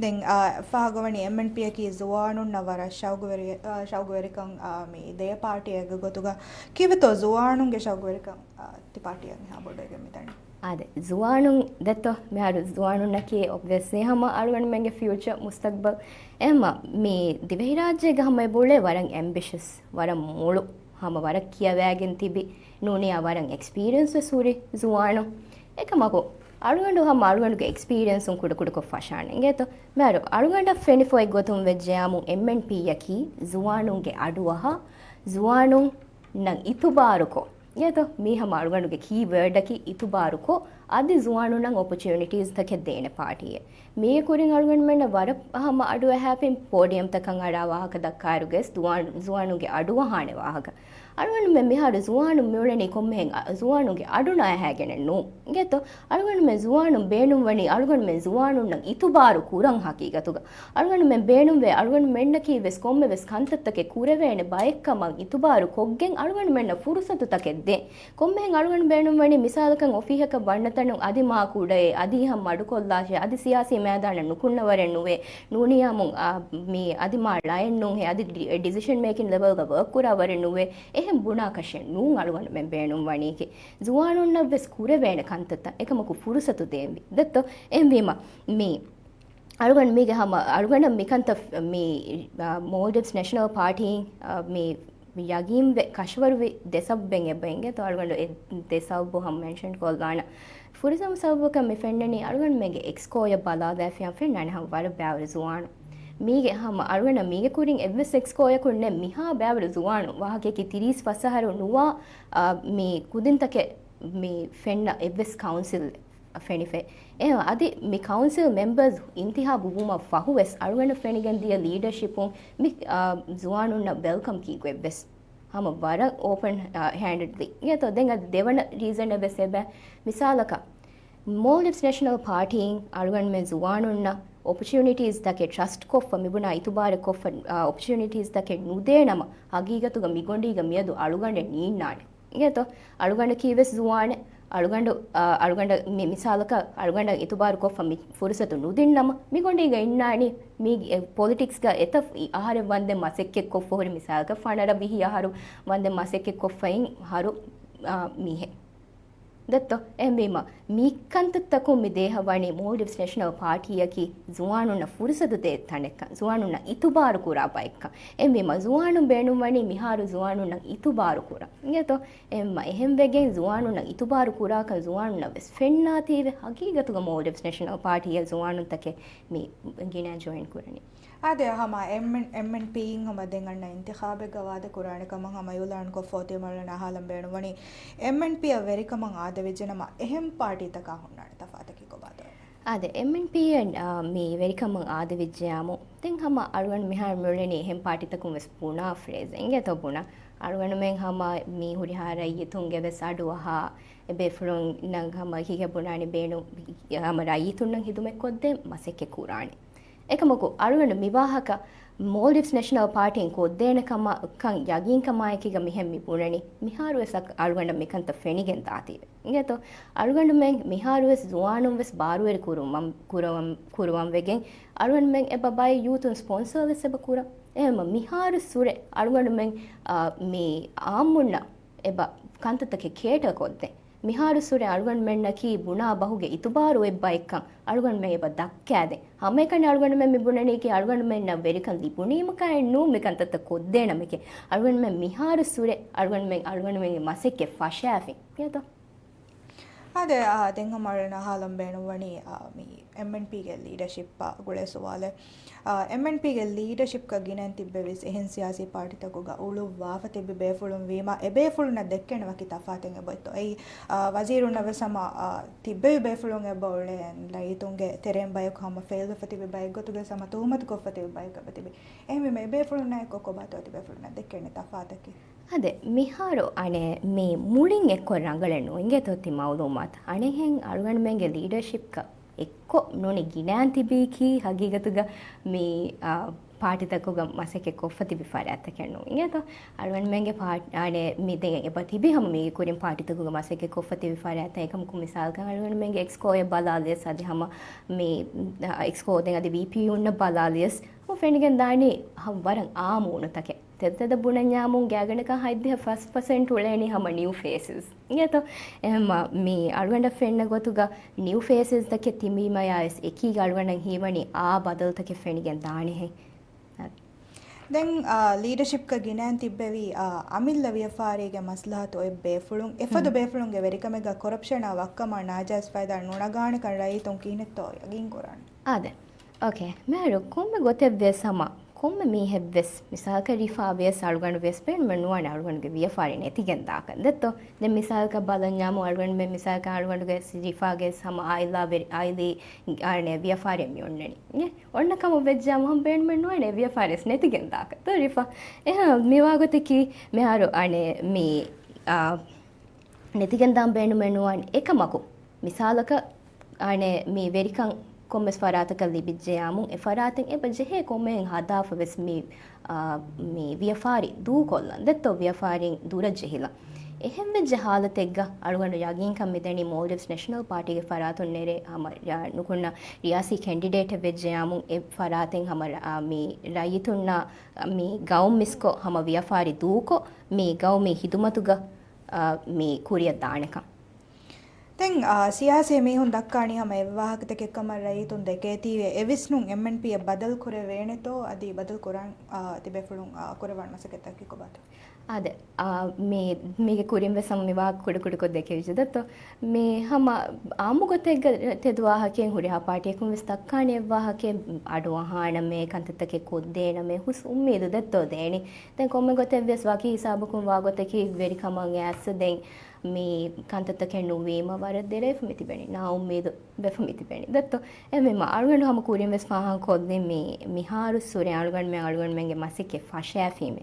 ދެން، އާ، ފާހަގަވަނީ އެމްއެންޕީއަކީ ޒުވާނުންނަށް ވަރަށް ޝައުގުވެރި-، އާ، ޝައުގުވެރިކަން، އާ، މި ދޭ ޕާޓީއެއްގެ ގޮތުގަ. ކީއްވެތޯ ޒުވާނުންގެ ޝައުގުވެރިކަން، އާ، ތި ޕާޓީއަށް މިހާ ބޮޑުވެގެން މިދަނީ؟ އާދެ، ޒުވާނުން ދެއްތޯ، މިހާރު ޒުވާނުންނަކީ އޮބްވިއަސްލީ ހަމަ އަޅުގަނޑުމެންގެ ފިއުޗަ މުސްތަގްބަލް. އެމަ މި ދިވެހިރާއްޖޭގަ ހަމަ އެބައުޅޭ ވަރަށް އެމްބިޝަސް، ވަރަށް މޮޅު، ހަމަ ވަރަށް ކިޔަވާގެން ތިބި، ނޫނީ ވަރަށް އެކްސްޕީރިއެންސް ވެސް ހުރި ޒުވާނުން. އެކަމަކު، އަޅުގަނޑު ހަމަ އަޅުގަނޑުގެ އެކްސްޕީރިއެންސުން ކުޑަކުޑަކޮށް ފަށާނެ އިނގޭތޯ. މިހާރު އަޅުގަނޑަށް ފެނިފައި ގޮތުން ވެއްޖެޔާމު އެމްއެންޕީއަކީ ޒުވާނުންގެ އަޑުއަހާ، ޒުވާނުންނަށް އިތުބާރުކޮށް، އިނގޭތޯ، މީ ހަމަ އަޅުގަނޑުގެ ކީ ވާޑަކީ އިތުބާރުކޮށް، އަދި ޒުވާނުންނަށް އޮޕޮޗުނިޓީސްތަކެއް ދޭނެ ޕާޓީއެއް. މީގެ ކުރިން އަޅުގަނޑުމެންނަށް ވަރަށް ހަމަ އަޑުއެހާފިން ޕޯޑިއަމްތަކަށް އަރާ ވާހަކަ ދައްކާއިރުގެ ޒުވާނު-، ޒުވާނުންގެ އަޑުއަހާނެ ވާހަކަ. އަޅުގަނޑުމެން މިހާރު ޒުވާނުން މިއުޅެނީ ކޮންމެހެން އަ-، ޒުވާނުންގެ އަޑު ނައަހައިގެނެއް ނޫން. އިނގޭތޯ؟ އަޅުގަނޑުމެން ޒުވާނުން ބޭނުންވަނީ އަޅުގަނޑުމެން ޒުވާނުންނަށް އިތުބާރު ކުރަން ހަގީގަތުގަ. އަޅުގަނޑުމެން ބޭނުންވޭ އަޅުގަނޑުމެންނަކީ ވެސް ކޮންމެ ވެސް ކަންތައްތަކެއް ކުރެވޭނެ ބައެއްކަމަށް އިތުބާރު ކޮށްގެން އަޅުގަނޑުމެންނަށް ފުރުސަތުތަކެއް ދޭން. ކޮންމެހެން އަޅުގަނޑު ބޭނުންވަނީ މިސާލަކަށް އޮފީހަކަށް ވަންނަތަނުން އަދި މާ ކުޑައޭ، އަދި ހަމަ މަޑުކޮށްލާށޭ، އަދި ސިޔާސީ މައިދާނަށް ނުކުންނަވަރެއް ނުވޭ، ނޫނީ އާމު، އާ، މި އަދި މާ ޅައެއް ނޫންހޭ، އަދި ޑި-، ޑިސިޝަން މޭކިން ލެވެލްގަ ވާކް ކުރާވަރެއް ނުވޭ. އެހެން ބުނާކަށެއް ނޫން އަޅުގަނޑުމެން ބޭނުންވަނީކީ. ޒުވާނުންނަށް ވެސް ކުރެވޭނެ ކަންތައްތައް އެކަމަކު ފުރުސަތު ދޭންވީ. ދެއްތޯ؟ އެހެންވީމަ މި އަޅުގަނޑު މީގެ ހަމަ އަޅުގަނޑަށް މިކަންތައް މި، އާ، މޯލްޑިވްސް ނެޝަނަލް ޕާޓީން، އާ، މި ޔަގީންވެ ކަށަވަރުވި ދެ ސަބަބެއް އެބަ އިނގޭތޯ. އަޅުގަނޑު އެ ދެ ސަބަބު ހަމަ މެންޝަން ކޮށްލާނަ. ފުރަތަމަ ސަބަބަކަށް މި ފެންނަނީ އަޅުގަނޑުމެންގެ އެކްސްކޯޔަށް ބަލާލާފިޔާ ފެންނާނެ ހަމަ ވަރަށް ބައިވަރު ޒުވާނު. މީގެ ހަމަ އަޅުގަނޑަށް މީގެ ކުރިން އެއްވެސް އެކްސްކޯޔަކުން ނެއް މިހާ ބައިވަރު ޒުވާނު. ވާހަކަޔަކީ ތިރީސް ފަސް އަހަރު ނުވާ، އާ، މި ކުދިންތަކެއް މި ފެންނަ އެއްވެސް ކައުންސިލް ފެނިފައި. އެ އަދި މި ކައުންސިލް މެމްބަރސް އިންތިހާބު ވުމަށް ފަހުވެސް އަޅުގަނޑަށް ފެނިގެން ދިޔަ ލީޑަޝިޕުން މި، އާ، ޒުވާނުންނަށް ވެލްކަމް ކީގޮތްވެސް ހަމަ ވަރަށް އޯޕަން، އާ، ހޭންޑެޑްލީ. އިނގޭތޯ ދެން އަދި ދެވަނަ ރީޒަނެއް ވެސް އެބަ މިސާލަކަށް މޯލްޑިވްސް ނެޝަނަލް ޕާޓީން އަޅުގަނޑުމެން ޒުވާނުންނަށް އޮޕޮޗުނިޓީސް ތަކެއް ޓްރަސްޓް ކޮށްފަ މިބުނާ އިތުބާރެއް ކޮށްފަ، އާ، އޮޕޮޗުނިޓީސް ތަކެއް ނުދޭނަމަ ހަގީގަތުގަ މިގޮނޑީގަ މިއަދު އަޅުގަނޑެއް ނީންނާނެ. އިނގޭތޯ؟ އަޅުގަނޑަކީ ވެސް ޒުވާނެއް. އަޅުގަނޑު، އާ، އަޅުގަނޑަށް މި މިސާލަކަށް އަޅުގަނޑަށް އިތުބާރު ކޮށްފަ މި ފުރުސަތު ނުދިންނަމަ، މިގޮނޑީގަ އިންނާނީ މީ، އެ، ޕޮލިޓިކްސްގަ އެތައް އަހަރެއް ވަންދެން މަސައްކަތް ކޮށްފަ ހުރި މިސާލަކަށް ފަނަރަ ވިހި އަހަރު ވަންދެން މަސައްކަތް ކޮށްފައިން ހަރު، އާ، މީހެއް. ދެއްތޯ؟ އެހެންވީމަ، މި ކަންތައްތަކުން މި ދޭހަވަނީ މޯލްޑިވްސް ނެޝަނަލް ޕާޓީއަކީ ޒުވާނުންނަށް ފުރުސަތު ދޭ ތަނެއްކަން، ޒުވާނުންނަށް އިތުބާރު ކުރާ ބައެއްކަން. އެހެންވީމަ، ޒުވާނުން ބޭނުންވަނީ މިހާރު ޒުވާނުންނަށް އިތުބާރު ކުރަން. އިނގޭތޯ؟ އެހެންވެގެން ޒުވާނުންނަށް އިތުބާރު ކުރާކަން ޒުވާނުންނަށް ވެސް ފެންނާތީވެ، ހަގީގަތުގަ މޯލްޑިވްސް ނެޝަނަލް ޕާޓީއަށް ޒުވާނުންތަކެއް މި ގިނަ ޖޮއިން ކުރަނީ. އާދެ، ހަމަ އެމް-، އެމްއެންޕީއިން ހަމަ ދެން އަންނަ އިންތިޚާބެއްގަ ވާދަ ކުރާނެ ކަމަށް ހަމަ އިއުލާން ކޮށްފަ އޮތީމަ އަޅުގަނޑަށް އަހާލަން ބޭނުންވަނީ، އެމްއެންޕީއަށް ވެރިކަމަށް އާދެވިއްޖެނަމަ، އެހެން ޕާޓީތަކާ ހުންނާނެ ތަފާތަކީ ކޮބާތޯ؟ އާދެ، އެމްއެންޕީއަށް، އާ، މި ވެރިކަމަށް އާދެވިއްޖެޔާމު، ދެން ހަމަ އަޅުގަނޑު މިހާރު މިއުޅެނީ އެހެން ޕާޓީތަކުން ވެސް ބުނާ ފްރޭޒް އިނގޭތޯ ބުނާ. އަޅުގަނޑުމެން ހަމަ މި ހުރިހާ ރައްޔިތުންގެ ވެސް އަޑުއަހާ، އެބޭފުޅުންނަށް ހަމަ ކީކޭ ބުނާނީ ބޭނު-، ހަމަ ރައްޔިތުންނަށް ހިދުމަތް ކޮށްދޭން މަސައްކަތް ކުރާނެ. އެކަމަކު، އަޅުގަނޑު މިވާހަކަ މޯލްޑިވްސް ނެޝަނަލް ޕާޓީން ކޮށްދޭނެ ކަމަކަށް ޔަގީންކަމާއެކީގަ މިހެން މި ބުނަނީ، މިހާރުވެސް އަ-، އަޅުގަނޑަށް މިކަންތައް ފެނިގެން ދާތީވެ. އިނގޭތޯ؟ އަޅުގަނޑުމެން މިހާރުވެސް ޒުވާނުންވެސް ބާރުވެރި ކުރުވަން، ކުރަވަން، ކުރުވަން ވެގެން، އަޅުގަނޑުމެން އެބަ ބައެއް ޔޫތުން ސްޕޮންސަރ ވެސް އެބަ ކުރަން. އެހެންމަ މިހާރު ސުރެ އަޅުގަނޑުމެން، އާ، މި އާއްމުންނަށް އެބަ ކަންތައްތަކެއް ކޭޓަ ކޮށްދޭން. މިހާރު ސުރެ އަޅުގަނޑުމެންނަކީ ބުނާ ބަހުގެ އިތުބާރު އޮތް ބައެއްކަން އަޅުގަނޑުމެން އެބަ ދައްކާދޭން. ހަމައެކަނި އަޅުގަނޑުމެން މި ބުނަނީކީ އަޅުގަނޑުމެންނަށް ވެރިކަން ލިބުނީމަކާއެއް ނޫން މިކަންތައްތައް ކޮށްދޭނަމެކޭ. އަޅުގަނޑުމެން މިހާރު ސުރެ އަޅުގަނޑުމެން، އަޅުގަނޑުމެންގެ މަސައްކަތް ފަށާފިން. އިނގޭތޯ؟ އާދެ، އާ، ދެން ހަމަ އަޅުގަނޑަށް އަހާލަން ބޭނުންވަނީ، އާ، މި އެމްއެންޕީގެ ލީޑަޝިޕްއާ ގުޅޭ ސުވާލެއް. އާ، އެމްއެންޕީގެ ލީޑަޝިޕްގަ ގިނައިން ތިއްބެވިސް އެހެން ސިޔާސީ ޕާޓީތަކުގަ އުޅުއްވާފަ ތިބި ބޭފުޅުން ވީމަ، އެ ބޭފުޅުންނަށް ދެއްކޭނެ ވަކި ތަފާތެއް އެބައޮތްތޯ؟ އެއީ، އާ، ވަޒީރުންނަށް ވެސް ހަމަ، އާ، ތިއްބެވި ބޭފުޅުން އެބަ އުޅޭ ރައްޔިތުންގެ ތެރެއިން ބަޔަކު ހަމަ ފެއިލްވެފަ ތިބި ބައެއް ގޮތުގަ ހަމަ ތުހުމަތު ކޮށްފަ ތިބި ބަޔަކު އެބަ ތިބި. އެހެންވީމަ، އެ ބޭފުޅުންނާ އެއްކޮށް ކޮބާތޯ ތި ބޭފުޅުންނަށް ދެއްކޭނެ ތަފާތަކީ؟ އާދެ، މިހާރު އަނެއް މި މުޅިން އެއްކޮށް ރަނގަޅެއް ނޫން އިނގޭތޯ ތި މައުލޫމާތު. އަނެއްހެން އަޅުގަނޑުމެންގެ ލީޑަޝިޕްގަ އެއްކޮށް ނޫނީ ގިނައިން ތިބީކީ ހަގީގަތުގަ މި، އާ، ޕާޓީތަކުގަ މަސައްކަތް ކޮށްފަ ތިބި ފަރާތްތަކެއް ނޫން އިނގޭތޯ. އަޅުގަނޑުމެންގެ ޕާޓް-، އަނެއް މި ދެން އެބަ ތިބި ހަމަ މީގެ ކުރިން ޕާޓީތަކުގަ މަސައްކަތް ކޮށްފަ ތިބި ފަރާތްތައް. އެކަމަކު މިސާލަކަށް އަޅުގަނޑުމެންގެ އެކްސްކޯ އެއް ބަލާލިޔަސް އަދި ހަމަ މި، އާ، އެކްސްކޯ ދެން އަދި ވީޕީޔޫންނަށް ބަލާލިޔަސް ހަމަ ފެނިގެން ދާނީ ހަމަ ވަރަށް އާއްމު އުނުތަކެއް. ތެދު ތެދަށް ބުނަންޏާމުން ގާތްގަނޑަކަށް ހަތްދިހަ ފަސް ޕަސެންޓް އުޅޭނީ ހަމަ ނިއު ފޭސަސް. އިނގޭތޯ؟ އެހެންމަ މި އަޅުގަނޑަށް ފެންނަ ގޮތުގަ ނިއު ފޭސަސްތަކެއް ތިބީމަޔާ ވެސް އެކީގަ އަޅުގަނޑަށް ހީވަނީ އާ ބަދަލުތަކެއް ފެނިގެން ދާނެހެން. ދެން، އާ، ލީޑަޝިޕްގަ ގިނައިން ތިއްބެވި، އާ، އަމިއްލަ ވިޔަފާރީގެ މަސްލަހަތު އޮތް ބޭފުޅުން އެފަދަ ބޭފުޅުންގެ ވެރިކަމެއްގަ ކޮރަޕްޝަނާ ވައްކަމާ ނާޖާއިޒް ފައިދާ ނުނަގާނެކަން ރައްޔިތުން ކިހިނެއްތޯ ޔަގީން ކުރާނެ؟ އާދެ. އޯކޭ. މިހާރު ކޮންމެ ގޮތެއް ވިޔަސް ހަމަ، ކޮންމެ މީހެއް ވެސް، މިސާލަކަށް ރިފާ ވިޔަސް އަޅުގަނޑު ވެސް ބޭނުމެއް ނުވާނެ އަޅުގަނޑުގެ ވިޔަފާރި ނެތިގެން ދާކަށް. ދެއްތޯ؟ ދެން މިސާލަކަށް ބަލަންޏާމު އަޅުގަނޑުމެން މިސާލަކަށް އަޅުގަނޑުގެ ރިފާގެ ވެސް ހަމަ އާއިލާ ވެރި-، އާއިލީ އާނެ ވިޔަފާރި މި އޮންނަނީ. އެ އޮންނަ ކަމަށް ވެއްޖާމު ހަމަ ބޭނުމެއް ނުވާނެ ވިޔަފާރި ވެސް ނެތިގެން ދާކަށް. ދޯ ރިފާ؟ އެހާ މިވާ ގޮތަކީ މިހާރު އާނެ މި، އާ، ނެތިގެން ދާން ބޭނުމެއް ނުވާނެ. އެކަމަކު، މިސާލަކަށް، އަނެއް މި ވެރިކަން ކޮންމެސް ފަރާތަކަށް ލިބިއްޖެޔާމު، އެ ފަރާތެއް އެބަ ޖެހޭ ކޮންމެހެން ހަދާފަ ވެސް މި، އާ، މި ވިޔަފާރި ދޫކޮށްލަން. ދެއްތޯ ވިޔަފާރިން ދުރަށް ޖެހިލަން. އެހެން ވެއްޖެ ހާލަތެއްގަ އަޅުގަނޑު ޔަގީންކަން މިދަނީ މޯލްޑިވްސް ނެޝަނަލް ޕާޓީގެ ފަރާތުން ނެރެ ހަމަ ރ-، ނުކުންނަ ރިޔާސީ ކެންޑިޑޭޓެއް ވެއްޖެޔާމު، އެ ފަރާތެއް ހަމަ ރ-، އާ، މި ރައްޔިތުންނާ މި ގައުމް މިސްކޮށް ހަމަ ވިޔަފާރި ދޫކޮށް، މި ގައުމީ ހިދުމަތުގަ، އާ، މި ކުރިއަށް ދާނެކަން. ދެން، އާ، ސިޔާސީ މީހުން ދައްކާނީ ހަމަ އެއްވާހަކަތަކެއް ކަމަށް ރައްޔިތުން ދެކޭތީވެ، އެވިސްނުން އެމްއެންޕީއަށް ބަދަލު ކުރެވޭނެތޯ އަދި ބަދަލު ކުރާން، އާ، ތިބޭފުޅުން، އާ، ކުރައްވާން މަސައްކަތްތަކީ ކޮބާތޯ؟ އާދެ، އާ، މީ، މީގެ ކުރިން ވެސް ހަމަ މިވާ ކުޑަކުޑަކޮށް ދެކެވިއްޖެ ދެއްތޯ. މީ ހަމަ އާއްމު ގޮތެއްގަ ތެދު ވާހަކައެއް ހުރިހާ ޕާޓީއަކުން ވެސް ދައްކާނެ އެއްވާހަކައެއް އަޑު އަހާނަމޭ، ކަންތައްތަކެއް ކޮށްދޭނަމޭ ހުސް އުއްމީދު ދެއްތޯ ދޭނީ. ދެން ކޮންމެ ގޮތެއް ވެސް ވަކި ހިސާބަކުން ވާ ގޮތަކީ ވެރިކަމަށް އައިސް ދެން މި ކަންތައްތަކެއް ނުވީމަ ވަރަށް ދެރަވެފަ މި ތިބެނީ، ނާއުއްމީދު ވެފަ މި ތިބެނީ. ދެއްތޯ؟ އެހެންވީމަ އަޅުގަނޑު ހަމަ ކުރިން ވެސް ފާހަގަ ކޮށްލި މި، މިހާރު ސުރެ އަޅުގަނޑުމެން އަޅުގަނޑުމެންގެ މަސައްކަތް ފަށާފީމޭ.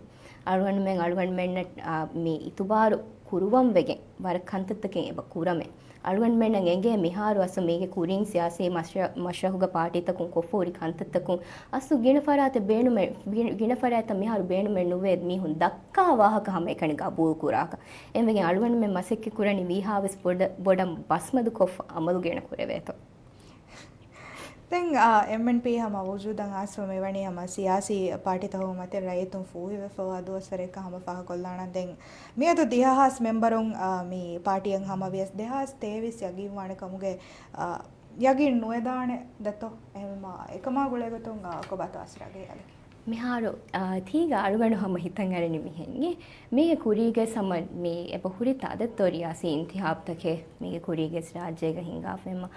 އަޅުގަނޑުމެން އަޅުގަނޑުމެންނަށް، އާ، މި އިތުބާރު ކުރުވަން ވެގެން ވަރަށް ކަންތައްތަކެއް އެބަ ކުރަމޭ. އަޅުގަނޑުމެންނަށް އެނގޭ މިހާރު އަސްލު މީގެ ކުރިން ސިޔާސީ މަޝްރަ-، މަޝްރަހުގަ ޕާޓީތަކުން ކޮށްފަ ހުރި ކަންތައްތަކުން އަސްލު ގިނަ ފަރާތެއް ބޭނުމެއް، ގި-، ގިނަ ފަރާތްތައް މިހާރު ބޭނުމެއް ނުވޭ މީހުން ދައްކާ ވާހަކަ ހަމައެކަނި ގަބޫލު ކުރާކަށް. އެހެންވެގެން އަޅުގަނޑުމެން މަސައްކަތް ކުރަނީ ވީހާވެސް ބޮޑަށް، ބޮޑަށް ބަސްމަދުކޮށްފަ އަމަލު ގެނަ ކުރެވޭތޯ. ދެން، އާ، އެމްއެންޕީ ހަމަ ވުޖޫދަށް އައިސްފަ މިވަނީ ހަމަ ސިޔާސީ ޕާޓީތަކުގެ މަތިން ރައްޔިތުން ފޫހިވެފަވާ ދުވަސްވަރެއްކަން ހަމަ ފާހަގަކޮށްލާނަން. ދެން މިއަދު ދިހަ ހާސް މެމްބަރުން، އާ، މި ޕާޓީއަށް ހަމަވިޔަސް ދެހާސް ތޭވީސް ޔަގީންވާނެ ކަމުގެ، އާ، ޔަގީން ނުވެދާނެ ދެއްތޯ؟ އެހެންވީމަ އެކަމާ ގުޅޭގޮތުން، އާ، ކޮބާތޯ އަސްރާގެ ހިޔާލަކީ؟ މިހާރު، އާ، ތީގަ އަޅުގަނޑު ހަމަ ހިތަށް އަރަނި މިހެން. މީގެ ކުރީގަ ހަމަ މި އެބަ ހުރި ތާ ދެއްތޯ ރިޔާސީ އިންތިހާބުތަކެއް މީގެ ކުރީގަ ރާއްޖޭގަ ހިނގާފައިމަ.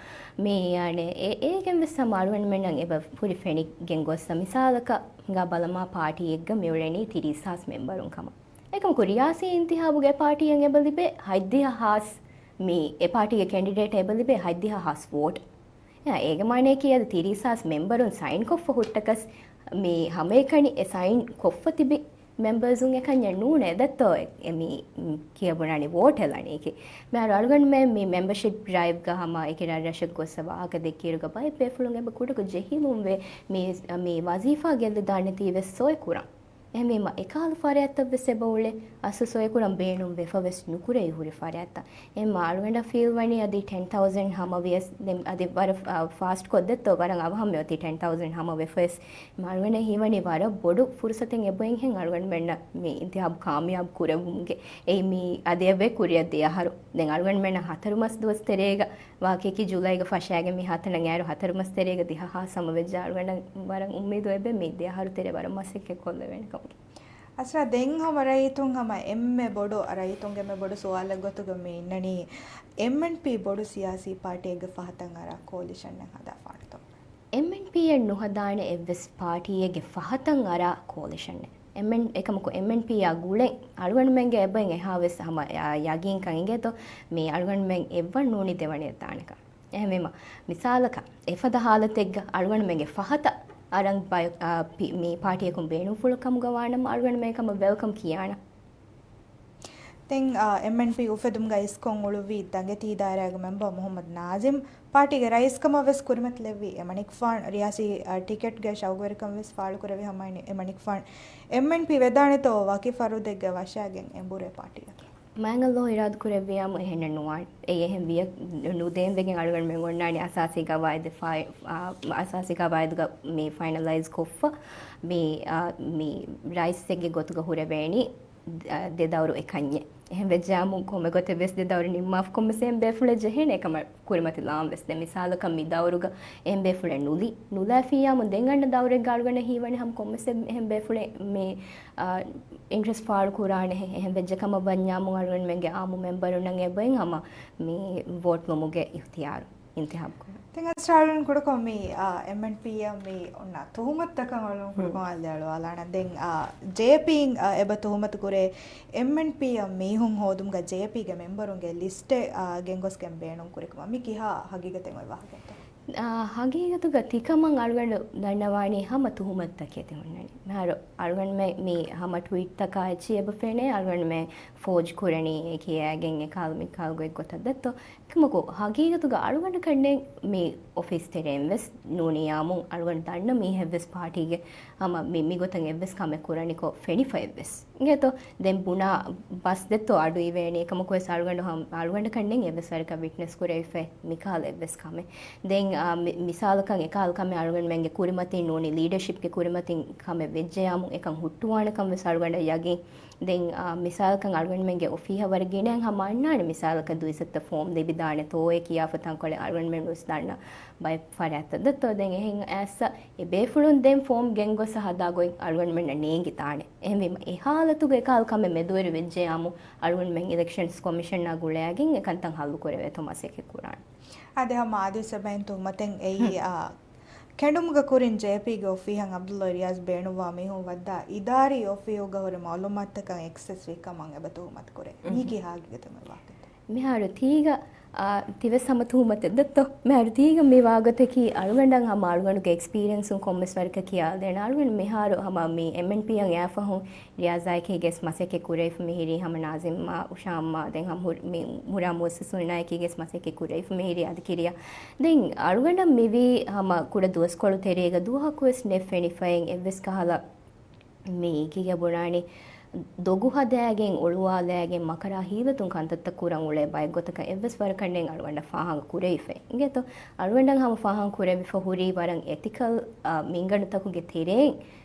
މި އަނެއް އެ-، އޭގެން ވެސް ހަމަ އަޅުގަނޑުމެންނަށް އެބަ ހުރި ފެނިގެން ގޮއްސަ މިސާލަކަށް ހިނގާ ބަލަމާ ޕާޓީއެއްގަ މިއުޅެނީ ތިރީސް ހާސް މެމްބަރުން ކަމަށް. އެކަމަކު ރިޔާސީ އިންތިހާބުގެ ޕާޓީއަށް އެބަ ލިބޭ ހަތްދިހަ ހާސް މި އެ ޕާޓީގެ ކެންޑިޑޭޓަށް އެބަ ލިބޭ ހަތްދިހަ ހާސް ވޯޓް. އޭގެ މާނަޔަކީ އަދި ތިރީސް ހާސް މެމްބަރުން ސައިން ކޮށްފަ ހުއްޓަކަސް މި ހަމައެކަނި އެ ސައިން ކޮށްފަ ތިބި މެމްބަރސުން އެކަންޏެއް ނޫނޭ ދެއްތޯ އެ މި ކިޔަބުނާނީ ވޯޓެއް ލަނީކީ. މިހާރު އަޅުގަނޑުމެން މި މެމްބަޝިޕް ޑްރައިވްގަ ހަމަ އެކި ރަށްރަށެއް ގޮއްސަ ވާހަކަ ދެއްކިއިރުގަ ބައެއް ބޭފުޅުން އެބަ ކުޑަކޮށް ޖެހިލުންވޭ މި، މި ވަޒީފާ ގެއްލިދާނެތީ ވެސް ސޮއެ ކުރަން. އެހެންވީމަ އެކަހަލަ ފަރާތްތައް ވެސް އެބަ އުޅޭ އަސްލު ސޮއެކުރަން ބޭނުން ވެފަ ވެސް ނުކުރެވި ހުރި ފަރާތްތައް. އެހެންމަ އަޅުގަނޑަށް ފީލް ވަނީ އަދި ޓެން ތައުޒަން ހަމަ ވިޔަސް ދެން އަދި ވަރަށް، އާ، ފާސްޓް ކޮށްދެއްތޯ ވަރަށް އަވަހަށް މިއޮތީ ޓެން ތައުޒަން ހަމަ ވެފަ ވެސް. އަޅުގަނޑަށް ހީވަނީ ވަރަށް ބޮޑު ފުރުސަތެއް އެބައިންހެން އަޅުގަނޑުމެންނަށް މި އިންތިހާބު ކާމިޔާބު ކުރެވުމުގެ. އެއީ މި އަދި އެބައި ކުރިއަށް ދިޔަ އަހަރު. ދެން އަޅުގަނޑުމެންނަށް ހަތަރު މަސް ދުވަސް ތެރޭގަ ވާހަކައަކީ ޖުލައިގަ ފަށާގެން މި ހަތަނަށް އައިރު ހަތަރު މަސް ތެރޭގަ ދިހަ ހާސް ހަމަ ވެއްޖެ އަޅުގަނޑަށް ވަރަށް އުއްމީދު އެބެ މި ދެ އަހަރު ތެރޭ ވަރަށް މަސައްކަތް ކޮށްލެވޭނެ ކަމުގެ. އަސްރާ، ދެން ހަމަ ރައްޔިތުން ހަމަ އެންމެ ބޮޑު، ރައްޔިތުންގެ އެންމެ ބޮޑު ސުވާލެއް ގޮތުގަ މި އިންނަނީ، އެމްއެންޕީ ބޮޑު ސިޔާސީ ޕާޓީއެއްގެ ފަހަތަށް އަރާ ކޯލިޝަނެއް ހަދާފާނެތޯ؟ އެމްއެންޕީއެއް ނުހަދާނެ އެއްވެސް ޕާޓީއެއްގެ ފަހަތަށް އަރާ ކޯލިޝަނެއް. އެމްއެން-، އެކަމަކު އެމްއެންޕީއާ ގުޅެން އަޅުގަނޑުމެންގެ އެބައިން އެހާވެސް ހަމަ ޔަގީންކަން އިނގޭތޯ، މީ އަޅުގަނޑުމެން އެއްވަން ނޫނީ ދެވަނައަށް ދާނެކަން. އެހެންވީމަ، މިސާލަކަށް، އެފަދަ ހާލަތެއްގަ އަޅުގަނޑުމެންގެ ފަހަތަށް އަރަން ބަޔަ-، އާ، ޕި-، މި ޕާޓީއަކުން ބޭނުންފުޅު ކަމުގަ ވާނަމަ، އަޅުގަނޑުމެން ހަމަ ވެލްކަމް ކިޔާނަން. ދެން، އާ، އެމްއެންޕީ އުފެދުމުގަ އިސްކޮށް އުޅުއްވި ދަނގެތީ ދާއިރާގެ މެމްބަރ މުހައްމަދު ނާޒިމް ޕާޓީގެ ރައީސްކަމަށް ވެސް ކުރިމަތިލެއްވި އެމަނިކުފާނު ރިޔާސީ، އާ، ޓިކެޓްގެ ޝައުގުވެރިކަން ވެސް ފާޅުކުރެއްވި ހަމަ އެމަނިކުފާނު އެމްއެންޕީ ވެދާނެތޯ ވަކި ފަރުދެއްގެ ވަށާގެން އެނބުރޭ ޕާޓީއަކަށް. މާތް އައްލާހު އިރާދަކުރެއްވިޔާމު އެހެންނެއް ނުވާނެ. އެއީ އެހެން ވިޔަ ނުދޭން ވެގެން އަޅުގަނޑުމެން އޮންނާނީ އަސާސީ ގަވާއިދު ފާއި-، އާ، އަސާސީ ގަވާއިދުގަ މި ފައިނަލައިޒް ކޮށްފަ މި، އާ، މި ރައީސެއްގެ ގޮތުގަ ހުރެވޭނީ ދ-، ދެ ދައުރު އެކަންޏެއް. އެހެން ވެއްޖާމު ކޮންމެ ގޮތެއް ވެސް ދެ ދައުރު ނިންމާފަ ކޮންމެސް އެހެން ބޭފުޅެއް ޖެހޭނެ އެކަމަށް ކުރިމަތިލާން ވެސް. ދެން މިސާލަކަށް މި ދައުރުގަ އެހެން ބޭފުޅެއް ނުލި، ނުލާފިއްޔާމު ދެން އަންނަ ދައުރެއްގަ އަޅުގަނޑަށް ހީވަނީ ހަމަ ކޮންމެސް އެ-، އެހެން ބޭފުޅެއް މި، އާ، އިންޓްރެސްޓް ފާޅު ކުރާނެ. އެހެން ވެއްޖެ ކަމަށް ވަންޏާމު އަޅުގަނޑުމެންގެ އާއްމު މެމްބަރުންނަށް އެބައިން ހަމަ މި ވޯޓް ވުމުގެ އިޚްތިޔާރު އިންތިހާބު ކުރުން. ދެން އަސްރާ އަޅުން ކުޑަކޮށް މި، އާ، އެމްއެންޕީއަށް މި އޮންނަ ތުހުމަތުތަކަށް އަޅުން ކުޑަކޮށް އަލިއަޅުވާލާނަން. ދެން، އާ، ޖޭޕީން، އާ، އެބަ ތުހުމަތު ކުރޭ އެމްއެންޕީއަށް މީހުން ހޯދުމުގަ ޖޭޕީގެ މެމްބަރުންގެ ލިސްޓެއް، އާ، ގެންގޮސްގެން ބޭނުން ކުރިކަމަށް. މި ކިހާ ހަގީގަތެއް އޮތް ވާހަކައެއްތޯ؟ އާ، ހަގީގަތުގަ ތިކަމަށް އަޅުގަނޑު ދަންނަވާނީ ހަމަ ތުހުމަތުތަކެއް ތި ހުންނަނީ. މިހާރު އަޅުގަނޑުމެ މި ހަމަ ޓްވީޓްތަކާ އެއްޗި އެބަ ފެނޭ އަޅުގަނޑުމެ ފޯޖް ކުރަނީ އެ ކިޔައިގެން އެކާލު މިކާލު ގޮތް ގޮތަށް ދެއްތޯ. އެކަމަކު ހަގީގަތުގަ އަޅުގަނޑަކަށްނެއް މި އޮފީސް ތެރޭން ވެސް ނޫނިޔާމު އަޅުގަނޑު ދަންނަ މީހެއްވެސް ޕާޓީގެ ހަމަ މި، މިގޮތަށް އެއްވެސް ކަމެއް ކުރަނިކޮށް ފެނިފައެއްވެސް. އިނގޭތޯ، ދެން ބުނާ ބަސް ދެއްތޯ އަޑު އިވޭނީ. އެކަމަކުވެސް އަޅުގަނޑު ހަމް-، އަޅުގަނޑަކަށްނެއް އެއްވެސް ވަރަކަށް ވިޓްނެސް ކުރެވިފައެއް މިކާލަ އެއްވެސް ކަމެއް. ދެން، އާ، މި-، މިސާލަކަށް އެކާލަ ކަމެއް އަޅުގަނޑުމެންގެ ކުރިމަތިން ނޫނީ ލީޑަޝިޕްގެ ކުރިމަތިން ކަމެއް ވެއްޖެޔާމު އެކަން ހުއްޓުވާނެކަން ވެސް އަޅުގަނޑަށް ޔަގީން. ދެން، އާ، މިސާލަކަށް އަޅުގަނޑުމެންގެ އޮފީހަށް ވަރަށް ގިނައިން ހަމަ އަންނާނެ މިސާލަކަށް ދުއިސައްތަ ފޯމް ލިބިދާނެތޯއޭ ކިޔާފަ ތަންކޮޅެއް އަޅުގަނޑުމެން ވެސް ދަންނަ ބައެއް ފަރާތްތައް ދެއްތޯ. ދެން އެހެން އައިސް އެ ބޭފުޅުން ދެން ފޯމް ގެންގޮސް ހަދާ ގޮތް އަޅުގަނޑުމެންނަށް ނޭނގިދާނެ. އެހެންވީމަ އެ ހާލަތުގަ އެކާލަ ކަމެއް މެދުވެރި ވެއްޖެޔާމު އަޅުގަނޑުމެން އިލެކްޝަންސް ކޮމިޝަނާ ގުޅައިގެން އެ ކަންތައް ހައްލު ކުރެވޭތޯ މަސައްކަތް ކުރާނެ. އާދެ، ހަމަ އާދިލް ސަބައިން ތުހުމަތެއް އެއީ، އާ، ކެނޑުމުގެ ކުރިން ޖޭޕީގެ އޮފީހަށް އަބްދުﷲ ރިޔާޒް ބޭނުންވާ މީހުން ވައްދާ އިދާރީ އޮފީހުގަ ހުރި މައުލޫމާތުތަކަށް އެކްސެސް ވި ކަމަށް އެބަ ތުހުމަތު ކުރޭ. މީކީ ހަގީގަތެއް އޮތް ވާހަކަތައް. މިހާރު ތީގަ، އާ، ތިވެސް ހަމަ ތުހުމަތެއް ދެއްތޯ؟ މިހާރު ތީގަ މި ވާގޮތަކީ އަޅުގަނޑަށް ހަމަ އަޅުގަނޑުގެ އެކްސްޕީރިއެންސުން ކޮންމެސް ވަރަކަށް ކިޔާދޭނަ. އަޅުގަނޑު މިހާރު ހަމަ މި އެމްއެންޕީއަށް އައިފަހުން ރިޔާޒާއެކީގެސް މަސައްކަތް ކުރެވިފަ މިހިރީ ހަމަ ނާޒިމްއާ އުޝާމްއާ ދެން ހަމަ ހުރި-، މި ހުރާ މުއައްސަސުންނާއެކީގެސް މަސައްކަތް ކުރެވިފަ މިހިރީ އަދި ކިރިޔާ. ދެން އަޅުގަނޑަށް މިވީ ހަމަ ކުޑަ ދުވަސްކޮޅު ތެރޭގަ ދުވަހަކުވެސް ނެތް ފެނިފައިން އެއްވެސް ކަހަލަ މީގެ ބުނާނީ ދޮގު ހަދާގެން އޮޅުވާލައިގެން މަކަރާ ހީލަތުން ކަންތައްތައް ކުރަން އުޅޭ ބައެއް ގޮތަކަށް އެއްވެސް ވަރަކަށް ނެތް އަޅުގަނޑަށް ފާހަގަ ކުރެވިފައި. އިނގޭތޯ؟ އަޅުގަނޑަށް ހަމަ ފާހަގަ ކުރެވިފަ ހުރީ ވަރަށް އެތިކަލް، އާ، މިންގަނޑުތަކުގެ ތެރެއިން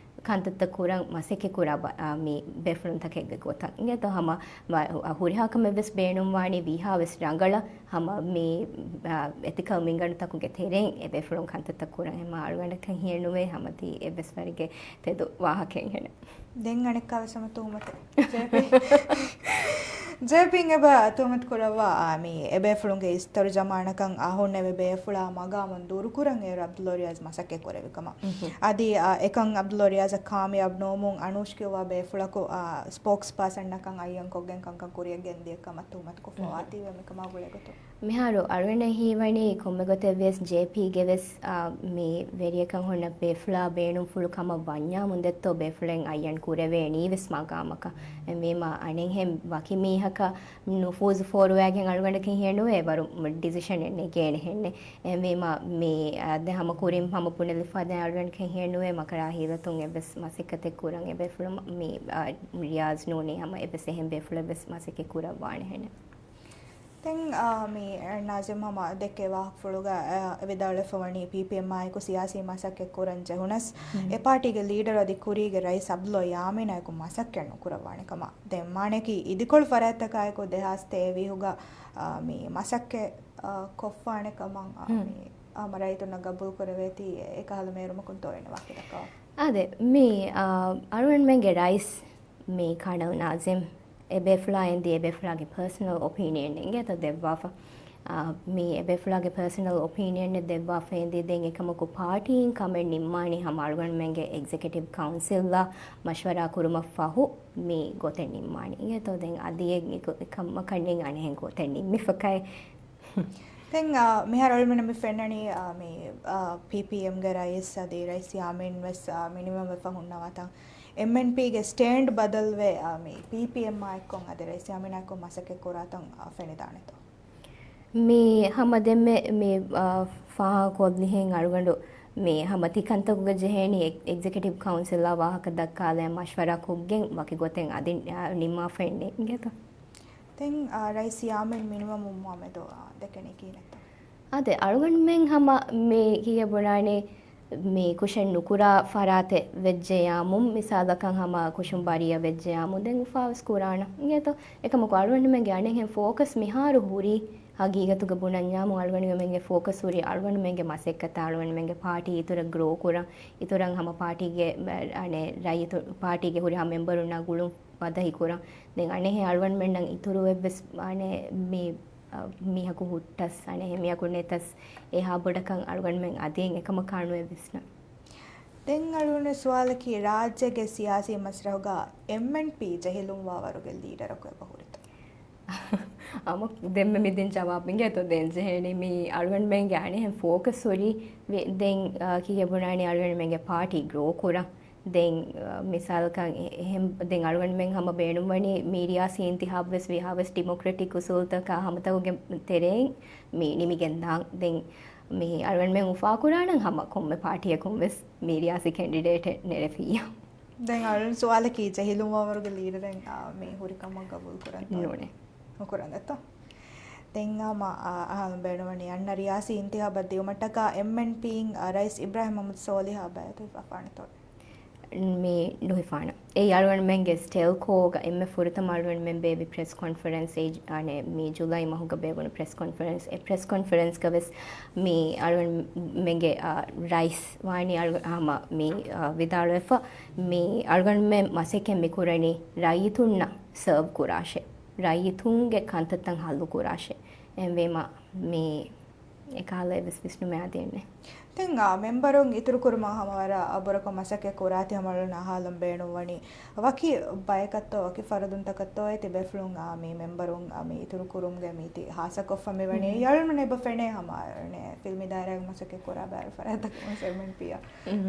ކަންތައްތައް ކުރަން މަސައްކަތް ކުރާ ބަ-، އާ، މި ބޭފުޅުންތަކެއްގެ ގޮތަށް. އިނގޭތޯ؟ ހަމަ ވަ-، ހުރިހާ ކަމެއް ވެސް ބޭނުންވާނީ ވީހާ ވެސް ރަނގަޅަށް ހަމަ މި، އާ، އެތިކަލް މިންގަނޑުތަކުގެ ތެރެއިން އެ ބޭފުޅުން ކަންތައްތައް ކުރަން. އެމާ އަޅުގަނޑަކަށް ހިޔެއް ނުވޭ ހަމަ ތީ އެއްވެސް ވަރެއްގެ ތެދު ވާހަކައެއް ހެނެއް. ދެން އަނެއްކާވެސް ހަމަ ތުހުމަތެއް. ޖޭޕީ، ޖޭޕީން އެބަ ތުހުމަތު ކުރައްވާ، އާ، މި އެބޭފުޅުންގެ އިސްތަރު ޖަމާނަކަން އާ ހުންނެވި ބޭފުޅާ މަގާމުން ދުރުކުރަން އޭރު އަބްދުﷲ ރިޔާޒް މަސައްކަތް ކުރެވި ކަމަށް. އަދި، އާ، އެކަން އަބްދުﷲ ރިޔާޒަށް ކާމިޔާބު ނުވުމުން އަނޫޝް ކިޔުއްވާ ބޭފުޅަކު، އާ، ސްޕޯކްސް ޕާސަންއަކަށް އައްޔަން ކޮށްގެން ކަންކަން ކުރިއަށް ގެންދިޔަ ކަމަށް ތުހުމަތު ކޮށްފަ ވާތީވެ މިކަމާ ގުޅޭ ގޮތުން. މިހާރު އަޅުގަނޑަށް ހީވަނީ ކޮންމެ ގޮތެއް ވެސް ޖޭޕީގެ ވެސް، އާ، މި ވެރިޔަކަށް ހުންނަ ބޭފުޅާ ބޭނުންފުޅު ކަމަށް ވަންޏާ މުންދެއްތޯ ބޭފުޅެއް އައްޔަން ކުރެވޭނީ ވެސް މަގާމަކަށް. އެހެންވީމާ އަނެއްހެން ވަކި މީހަކަށް ނުފޫޒު ފޯރުވައިގެން އަޅުގަނޑަކަށް ހިޔެއް ނުވޭ ވަރު ޑިސިޝަނެއް ނެގޭނެ ހެންނެއް. އެހެންވީމާ މި، އާ، ދެ ހަމަ ކުރިން ހަމަ ބުނެލިފަ ދެން އަޅުގަނޑަކަށް ހިޔެއް ނުވޭ މަކަރާ ހީލަތުން އެއްވެސް މަސައްކަތެއް ކުރަން އެ ބޭފުޅުން މި، އާ، ރިޔާޒް ނޫނީ ހަމަ އެއްވެސް އެހެން ބޭފުޅެއް ވެސް މަސައްކަތް ކުރައްވާނެ ހެނެއް. ދެން، އާ، މި ނާޒިމް ހަމަ ދެއްކޭ ވާހަކަފުޅުގަ، އާ، ވިދާޅުވެފަ ވަނީ ޕީޕީއެމްއާ އެކު ސިޔާސީ މަސައްކަތް ކުރަން ޖެހުނަސް، އެ ޕާޓީގެ ލީޑަރު އަދި ކުރީގެ ރައީސް އަބްދުﷲ ޔާމީނާ އެކު މަސައްކަތް ނުކުރައްވާނެ ކަމަށް. ދެން މާނައަކީ އިދިކޮޅު ފަރާތްތަކާއެކު ދެހާސް ތޭވީހުގަ، އާ، މި މަސައްކަތް، އާ، ކޮށްފާނެ ކަމަށް، އާ، މި ހަމަ ރައްޔިތުންނަށް ގަބޫލު ކުރެވޭތީ އެކަހަލަ މޭރުމަކުންތޯ އޭނަ ވާހަކަ ދައްކަވާ. އާދެ، މި، އާ، އަޅުގަނޑުމެންގެ ރައީސް މި ކާނަލް ނާޒިމް އެބޭފުޅާ އެންދި އެބޭފުޅާގެ ޕާސަނަލް އޮޕީނިއަން އެނގޭތޯ ދެއްވާފަ. އާ، މި އެބޭފުޅާގެ ޕާސަނަލް އޮޕީނިއަން ދެއްވާފަ އެންދި ދެން އެކަމަކު ޕާޓީން ކަމެއް ނިންމާނީ ހަމަ އަޅުގަނޑުމެންގެ އެގްޒެކެޓިވް ކައުންސިލްއާ މަޝްވަރާ ކުރުމަށް ފަހު މި ގޮތެއް ނިންމާނީ އިނގޭތޯ. ދެން އަދި އެ ކަމަކަށް ނެތް އަނެއްހެން ގޮތެއް ނިންމިފަކައެ. ދެން، އާ، މިހާރު އަޅުމެންނަށް މި ފެންނަނީ، އާ، މި، އާ، ޕީޕީއެމްގެ ރައީސް އަދި ރައީސް ޔާމީން ވެސް، އާ، މިނިވަންވެފަ ހުންނަވާތަން އެމްއެންޕީގެ ސްޓޭންޑް ބަދަލުވެ، އާ، މި ޕީޕީއެމްއާ އެއްކޮށް އަދި ރައީސް ޔާމީނާ އެއްކޮށް މަސައްކަތް ކުރާތަން، އާ، ފެނިދާނެތޯ؟ މި ހަމަ ދެންމެ މި، އާ، ފާހަގަކޮށްލިހެން އަޅުގަނޑު މި ހަމަ ތިކަންތަކުގަ ޖެހޭނީ އެ-، އެގްޒެކެޓިވް ކައުންސިލްއާ ވާހަކަ ދައްކާލައި މަޝްވަރާ ކޮށްގެން ވަކި ގޮތެއް އަދި، އާ، ނިންމާފައެއް ނޭނގޭތޯ. ދެން، އާ، ރައީސް ޔާމީން މިނިވަމުން މާމެދު، އާ، ދެކެނީ ކިހިނެއްތޯ؟ އާދެ، އަޅުގަނޑުމެން ހަމަ މި ކީއް ބުނާނީ، މި ކުށެއް ނުކުރާ ފަރާތެއް ވެއްޖެޔާމުން، މިސާލަކަށް ހަމަ ކުށުން ބަރީއަ ވެއްޖެޔާމުން ދެން އުފާވެސް ކުރާނަ އިނގޭތޯ. އެކަމަކު އަޅުގަނޑުމެންގެ އަނެއްހެން ފޯކަސް މިހާރު ހުރީ، ހަގީގަތުގަ ބުނަންޏާމު އަޅުގަނޑުމެންގެ ފޯކަސް ހުރީ އަޅުގަނޑުމެންގެ މަސައްކަތާ، އަޅުގަނޑުމެންގެ ޕާޓީ އިތުރަށް ގްރޯ ކުރަން، އިތުރަށް ހަމަ ޕާޓީގެ، އަނެއް، ރައްޔިތު، ޕާޓީގެ ހުރިހާ މެމްބަރުންނާ ގުޅުން ބަދަހި ކުރަން. ދެން އަނެއްހެން އަޅުގަނޑުމެންނަށް އިތުރު އެއްވެސް، އަނެއް، މި، އަ، މީހަކު ހުއްޓަސް، އަނެއްހެން މީހަކު ނެތަސް، އެހާ ބޮޑަކަށް އަޅުގަނޑުމެން އަދިއެއް އެކަމަކާ ނުއެއް ވިސްނަން. ދެން އަޅުގަނޑު ސުވާލަކީ، ރާއްޖޭގެ ސިޔާސީ މަސްރަހުގަ އެމްއެންޕީ ޖެހިލުންވާ ވަރުގެ ލީޑަރަކު އެބަ ހުރިތޯ؟ ހަމަ ދެންމެ މި ދިން ޖަވާބު އިނގޭތޯ ދޭން ޖެހޭނީ. މި އަޅުގަނޑުމެންގެ އަނެއްހެން ފޯކަސް ހުރީ ވެ-، ދެން، އާ، ކީއް ބުނާނީ އަޅުގަނޑުމެންގެ ޕާޓީ ގްރޯ ކުރަން. ދެން، އާ، މިސާލަކަށް އެ-، އެހެން ދެން އަޅުގަނޑުމެން ހަމަ ބޭނުންވަނީ މި ރިޔާސީ އިންތިހާބު ވެސް ވީހާވެސް ޑިމޮކްރެޓިކް އުސޫލުތަކާ ހަމަތަކުގެ ތެރެއިން މި ނިމިގެންދާން. ދެން މި އަޅުގަނޑުމެން އުފާކުރާނަން ހަމަ ކޮންމެ ޕާޓީއަކުން ވެސް މި ރިޔާސީ ކެންޑިޑޭޓެއް ނެރެފިއްޔާ. ދެން އަޅުގަނޑު ސުވާލަކީ ޖެހިލުންވާވަރުގެ ލީޑަރެއް، އާ، މި ހުރިކަމަށް ގަބޫލު ކުރަންތޯ؟ ނޫނޭ. ނުކުރަން ދެއްތޯ؟ ދެން ހަމަ، އާ، އަހާލުން ބޭނުންވަނީ އަންނަ ރިޔާސީ އިންތިހާބަށް ދިއުމަށްޓަކާ އެމްއެންޕީން، އާ، ރައީސް އިބްރާހިމް މުޙައްމަދު ސޯލިހާ ބައިތު ހިފާފާނެތޯ؟ މި ނުހިފާނަ. އެއީ އަޅުގަނޑުމެންގެ ސްޓެލްކޯގަ އެންމެ ފުރަތަމަ އަޅުގަނޑުމެން ބޭއްވި ޕްރެސް ކޮންފަރެންސް، އެ ޖު-، އަނެއް، މި ޖުލައި މަހުގަ ބޭއްވުނު ޕްރެސް ކޮންފަރެންސް. އެ ޕްރެސް ކޮންފަރެންސްގަ ވެސް މި އަޅުގަނޑުމެންގެ، އާ، ރައީސް ވާނީ އަޅުގަ-، ހަމަ މި، އާ، ވިދާޅުވެފަ، މި އަޅުގަނޑުމެން މަސައްކަތް މި ކުރަނީ ރައްޔިތުންނަށް ސަރވް ކުރާށޭ، ރައްޔިތުންގެ ކަންތައްތައް ހައްލު ކުރާށޭ. އެހެންވީމަ މި އެކަހަލަ އެއްވެސް ވިސްނުމެއް އަދި އެއްނެއް. ދެން، އާ، މެމްބަރުން އިތުރުކުރުމަށް ހަމަ ވަރަށް އަބުރަކަށް މަސައްކަތް ކުރާތީ ހަމަ އަޅުގަނޑު އަހާލަން ބޭނުންވަނީ ވަކި ބަޔަކަށްތޯ ވަކި ފަރުދުންތަކަށްތޯ އޭތި ބޭފުޅުން، އާ، މި މެމްބަރުން، އާ، މި އިތުރުކުރުމުގެ މީތި ހާއްސަކޮށްފަ މިވަނީ. އަޅުގަނޑު އެބަ ފެނޭ ހަމަ އަޅުގަނޑު ފިލްމީ ދާއިރާގެ މަސައްކަތް ކުރާ ބައިވަރު ފަރާތްތަކުން ވެސް އެމްއެންޕީއަށް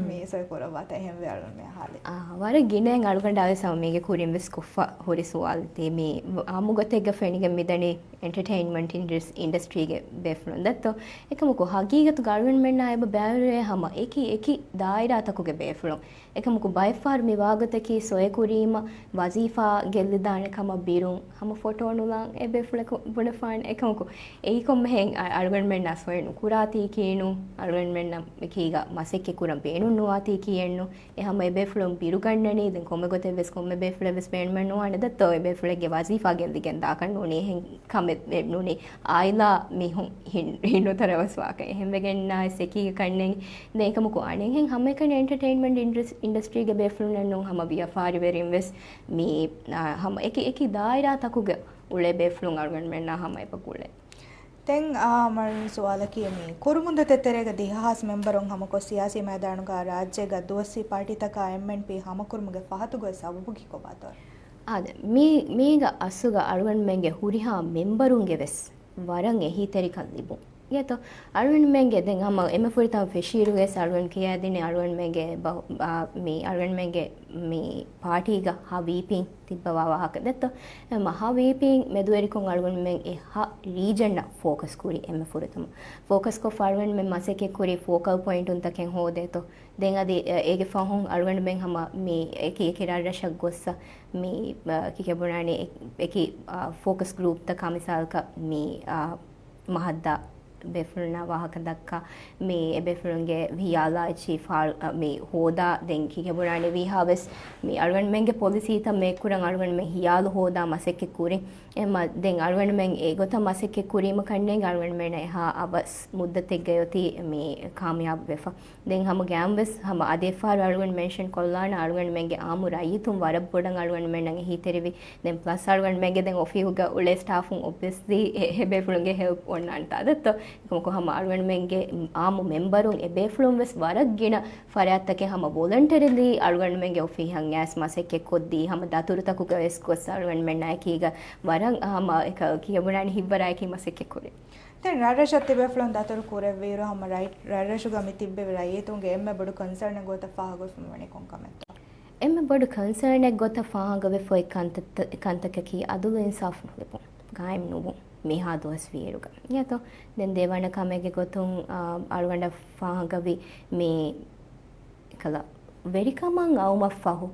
މި ސޮއި ކުރައްވާތާ އެހެންވެ އަޅުގަނޑު މި އަހާލި. އާ، ވަރަށް ގިނައިން އަޅުގަނޑާ ވެސް ހަމަ މީގެ ކުރިން ވެސް ކޮށްފަ ހުރި ސުވާލުތީ މި އާއްމު ގޮތެއްގަ ފެނިގެން މިދަނީ އެންޓަޓެއިންމަންޓް އިންޑަސް-، އިންޑަސްޓްރީގެ ބޭފުޅުން ދައްތޯ. އެކަމަކު ހަގީގަތުގަ އަޅުގަނޑުމެންނާ އެބަ ބައިވެރިވޭ ހަމަ އެކި އެކި ދާއިރާތަކުގެ ބޭފުޅުން. އެކަމަކު ބައެއްފަހަރު މި ވާގޮތަކީ ސޮއެ ކުރީމަ ވަޒީފާ ގެއްލިދާނެ ކަމަށް ބިރުން ހަމަ ފޮޓޯ ނުލާން އެ ބޭފުޅަކު ބުނެފާނެ. އެކަމަކު އެއީ ކޮންމެހެން އަ-، އަޅުގަނޑުމެންނާ ސޮއެ ނުކުރާތީ ކީނު، އަޅުގަނޑުމެންނަށް އެކީގަ މަސައްކަތް ކުރަން ބޭނުން ނުވާތީ ކީއެއްނު. އެ ހަމަ އެބޭފުޅުން ބިރުގަންނަނީ، ދެން ކޮންމެ ގޮތެއް ވެސް ކޮންމެ ބޭފުޅެއް ވެސް ބޭނުމެއް ނުވާނެ ދައްތޯ، އެ ބޭފުޅެއްގެ ވަޒީފާ ގެއްލިގެން ދާކަށް ނޫނީ، އެހެން ކަމެއް ނޫނީ، އާއިލާ މީހުން ހިން-، ހިންނުތަރަވަސް ވާކަށް. އެހެންވެގެންނާ ވެސް އެކީގަ ކަންނޭނގެ. ދެން އެކަމަކު އަނެއްހެން ހަމައެކަނި އެންޓަޓެއިންމަންޓް އިންޑަސް-، އިންޑަސްޓްރީގެ ބޭފުޅުންނެއް ނޫން، ހަމަ ވިޔަފާރިވެރިން ވެސް މީ، އާ، ހަމަ އެކި އެކި ދާއިރާތަކުގެ އުޅޭ ބޭފުޅުން އަޅުގަނޑުމެންނާ ހަމަ އެބަ ގުޅޭ. ދެން އާ މަރުން ސުވާލަކީ މި ކުރުމުންދަތި ތެރޭގަ ދިހަ ހާސް މެމްބަރުން ހަމަކޮށް ސިޔާސީ މައިދާނުގަ ރާއްޖޭގަ ދުވަސްވީ ޕާޓީތަކާ އެމްއެންޕީ ހަމަކުރުމުގެ ފަހަތުގައި ސަބަބު ކިކޮބާތޯ؟ އާދެ، މީ، މީގަ އަސްލުގަ އަޅުގަނޑުމެންގެ ހުރިހާ މެމްބަރުންގެ ވެސް ވަރަށް އެހީތެރިކަން ލިބުން. އިނގޭތޯ؟ އަޅުގަނޑުމެންގެ ދެން ހަމަ އެންމެ ފުރަތަމަ ފެށިއިރު ވެސް އަޅުގަނޑު ކިޔައިދިނީ އަޅުގަނޑުމެންގެ ބަހު-، އާ، މި އަޅުގަނޑުމެންގެ މި ޕާޓީގަ ހަ ވީޕީން ތިއްބަވާ ވާހަކަ ދެއްތޯ؟ އެ މަ ހަ ވީޕީން މެދުވެރިކޮށް އަޅުގަނޑުމެން އެ ހަ ރީޖަންއަށް ފޯކަސް ކުރި އެންމެ ފުރަތަމަ. ފޯކަސްކޮށްފަ އަޅުގަނޑުމެން މަސައްކަތް ކުރި ފޯކަލް ޕޮއިންޓުންތަކެއް ހޯދޭތޯ. ދެން އަދި އެ-، އޭގެ ފަހުން އަޅުގަނޑުމެން ހަމަ މި އެކި އެކި ރަށްރަށަށް ގޮއްސަ މި، އަ، ކިކެބުނާނެ އެ-، އެކި، އަ، ފޯކަސް ގްރޫޕްތަކާ މިސާލަކަށް މި، އަ، މަހައްދާ ބޭފުޅުންނާ ވާހަކަ ދައްކާ، މި އެބޭފުޅުންގެ ހިޔާލާ އެއްޗި ފާ-، މި ހޯދާ، ދެން ކިކެބުނާނެ ވީހާވެސް، މި އަޅުގަނޑުމެންގެ ޕޮލިސީތައް މޭކުރަން އަޅުގަނޑުމެން ހިޔާލު ހޯދާ މަސައްކަތް ކުރިން. އެމަ-، ދެން އަޅުގަނޑުމެން އެގޮތަށް މަސައްކަތް ކުރީމަ ކަންނޭނގެ އަޅުގަނޑުމެން އެހާ އަވަސް މުއްދަތެއްގައި އޮތީ މި ކާމިޔާބު ވެފަ. ދެން ހަމަ ގައިމުވެސް ހަމަ އަދި އެއްފަހަރު އަޅުގަނޑު މެންޝަން ކޮށްލާނަ އަޅުގަނޑުމެންގެ އާއްމު ރައްޔިތުން ވަރަށް ބޮޑަށް އަޅުގަނޑުމެންނަށް އެހީތެރިވި. ދެން ޕްލަސް އަޅުގަނޑުމެންގެ ދެން އޮފީހުގަ އުޅޭ ސްޓާފުން އޮބްވިއަސްލީ އެ-، އެބޭފުޅުންގެ ހެލްޕް އޮންނާނެތާ ދެއްތޯ. އެކަމަކު ހަމަ އަޅުގަނޑުމެންގެ އާއްމު މެމްބަރުން އެބޭފުޅުން ވެސް ވަރަށް ގިނަ ފަރާތްތަކެއް ހަމަ ވޮލަންޓަރިލީ އަޅުގަނޑުމެންގެ އޮފީހަށް އައިސް މަސައްކަތް ކޮށްދީ، ހަމަ ދަތުރުތަކުގަ ވެސް ގޮސް އަޅުގަނޑުމެންނާ އެކީގަ ވަރަށް ހަމަ އެކަ-، ކިޔަބުނާނެ ހިތްވަރާއެކީ މަސައްކަތް ކުރި. ދެން ރަށްރަށަށް ތިބޭފުޅުން ދަތުރު ކުރެއްވިއިރު ހަމަ ރައި-، ރަށްރަށުގަ މި ތިއްބެވި ރައްޔިތުންގެ އެންމެ ބޮޑު ކޮންސަރނެއް ގޮތަށް ފާހަގަވެފަ ވަނީ ކޮން ކަމެއްތޯ؟ އެންމެ ބޮޑު ކޮންސަރނެއް ގޮތަށް ފާހަގަވެފަ އޮތް ކަންތައްތަ-، ކަންތަކަކީ އަދުލު އިންސާފު ލިބުން ގާއިމް ނުވުން މިހާ ދުވަސް ވީއިރުގަ. އިނގޭތޯ؟ ދެން ދެވަނަ ކަމެއްގެ ގޮތުން، އާ، އަޅުގަނޑަށް ފާހަގަވި މި ކަލަ ވެރިކަމަށް އައުމަށް ފަހު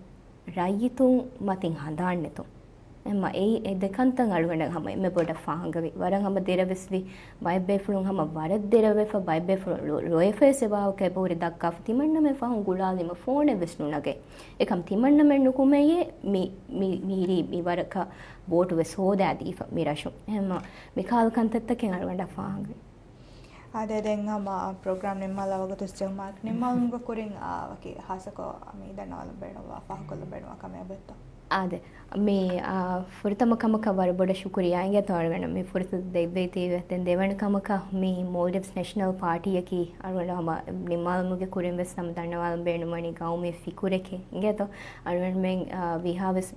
ރައްޔިތުން މަތިން ހަނދާން ނެތުން. އެމަ އެއީ އެ ދެކަންތައް އަޅުގަނޑަށް ހަމަ އެންމެ ބޮޑަށް ފާހަގަވި. ވަރަށް ހަމަ ދެރަވެސްވި. ބައެއް ބޭފުޅުން ހަމަ ވަރަށް ދެރަވެފަ، ބައެއް ބޭފުޅުން ރޮ-، ރޮއެފަ އެ ވާހަކަ އެބަހުރި ދައްކާފަ. ތިމަންނަމެން ފަހުން ގުޅާލީމަ ފޯނެއް ވެސް ނުނަގައި. އެކަމް ތިމަންނަމެން ނުކުމެޔޭ މި، މި، މި މީރީ މި ވަރަކަށް ވޯޓު ވެސް ހޯދާދީފަ މި ރަށުން. އެހެންމަ މި ކާލަ ކަންތައްތަކެއް އަޅުގަނޑަށް ފާހަގަވި. އާދެ، ދެން ހަމަ ޕްރޮގްރާމް ނިންމާލާ ވަގުތު ޖެހުމާ، ނިންމާލުމުގެ ކުރިން، އާ، ވަކި ހާއްސަކޮށް މި ދަންނަވާލަން ބޭނުންވާ ފާހަގަކޮށްލަން ބޭނުންވާ ކަމެއް އެބައޮތްތޯ؟ އާދެ، މި، އާ، ފުރަތަމަ ކަމަކަށް ވަރަށް ބޮޑަށް ޝުކުރިއްޔާ އިނގޭތޯ އަޅުގަނޑަށް މި ފުރުސަތު ދެއްވީތީވެ. ދެން ދެވަނަ ކަމަކަށް މި މޯލްޑިވްސް ނެޝަނަލް ޕާޓީއަކީ އަޅުގަނޑު ހަމަ ނިންމާލުމުގެ ކުރިން ވެސް ހަމަ ދަންނަވާލަން ބޭނުންވަނީ ގައުމީ ފިކުރެކޭ އިނގޭތޯ. އަޅުގަނޑުމެން، އާ، ވީހާވެސް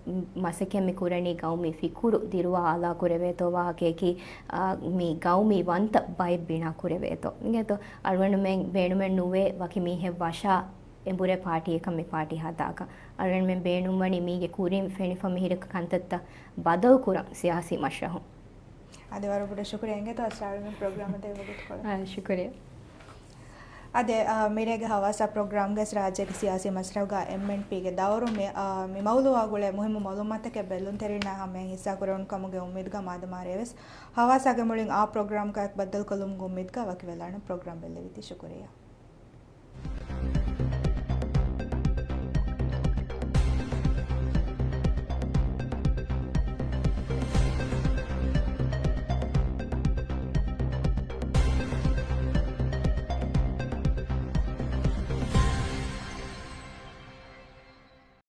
މަސައްކަތް މި ކުރަނީ ގައުމީ ފިކުރު ދިރުވާ އާލާ ކުރެވޭތޯ ވާހަކަޔަކީ، އާ، މި ގައުމީ ވަންތަ ބައެއް ބިނާ ކުރެވޭތޯ އިނގޭތޯ. އަޅުގަނޑުމެން ބޭނުމެއް ނުވޭ ވަކި މީހެއް ވަށާ އެނބުރޭ ޕާޓީއަކަށް މި ޕާޓީ ހަދާކަށް. އަޅުގަނޑުމެން ބޭނުންވަނީ މީގެ ކުރިން ފެނިފަ މިހިރަކު ކަންތައްތައް ބަދަލު ކުރަން ސިޔާސީ މަޝްރަހުން. އަދި ވަރަށް ބޮޑަށް ޝުކުރިއްޔާ އިނގޭތޯ އަސްރާރު މި ޕްރޮގްރާމަށް ދެއްވި ވަގުތުކޮޅަށް. އާ، ޝުކުރިއްޔާ. އަދި، އާ، މިރޭގެ ހަވާސާ ޕްރޮގްރާމްގައި ރާއްޖޭގެ ސިޔާސީ މަސްރަހުގަ އެމްއެންޕީގެ ދައުރު މި، އާ، މި މައުޟޫއާ ގުޅޭ މުހިއްމު މައުލޫމާތަކެއް ބެއްލުންތެރިންނާ ހަމަޔަށް ހިއްސާކުރެވުނު ކަމުގެ އުއްމީދުގަ މާދަމާ ރޭވެސް ހަވާސާގެ މުޅިން އާ ޕްރޮގްރާމްގައި ބައްދަލުކޮށްލުމުގެ އުއްމީދުގަ ވަކިވެލާނަން. ޕްރޮގްރާމް ބެއްލެވިތީ ޝުކުރިއްޔާ.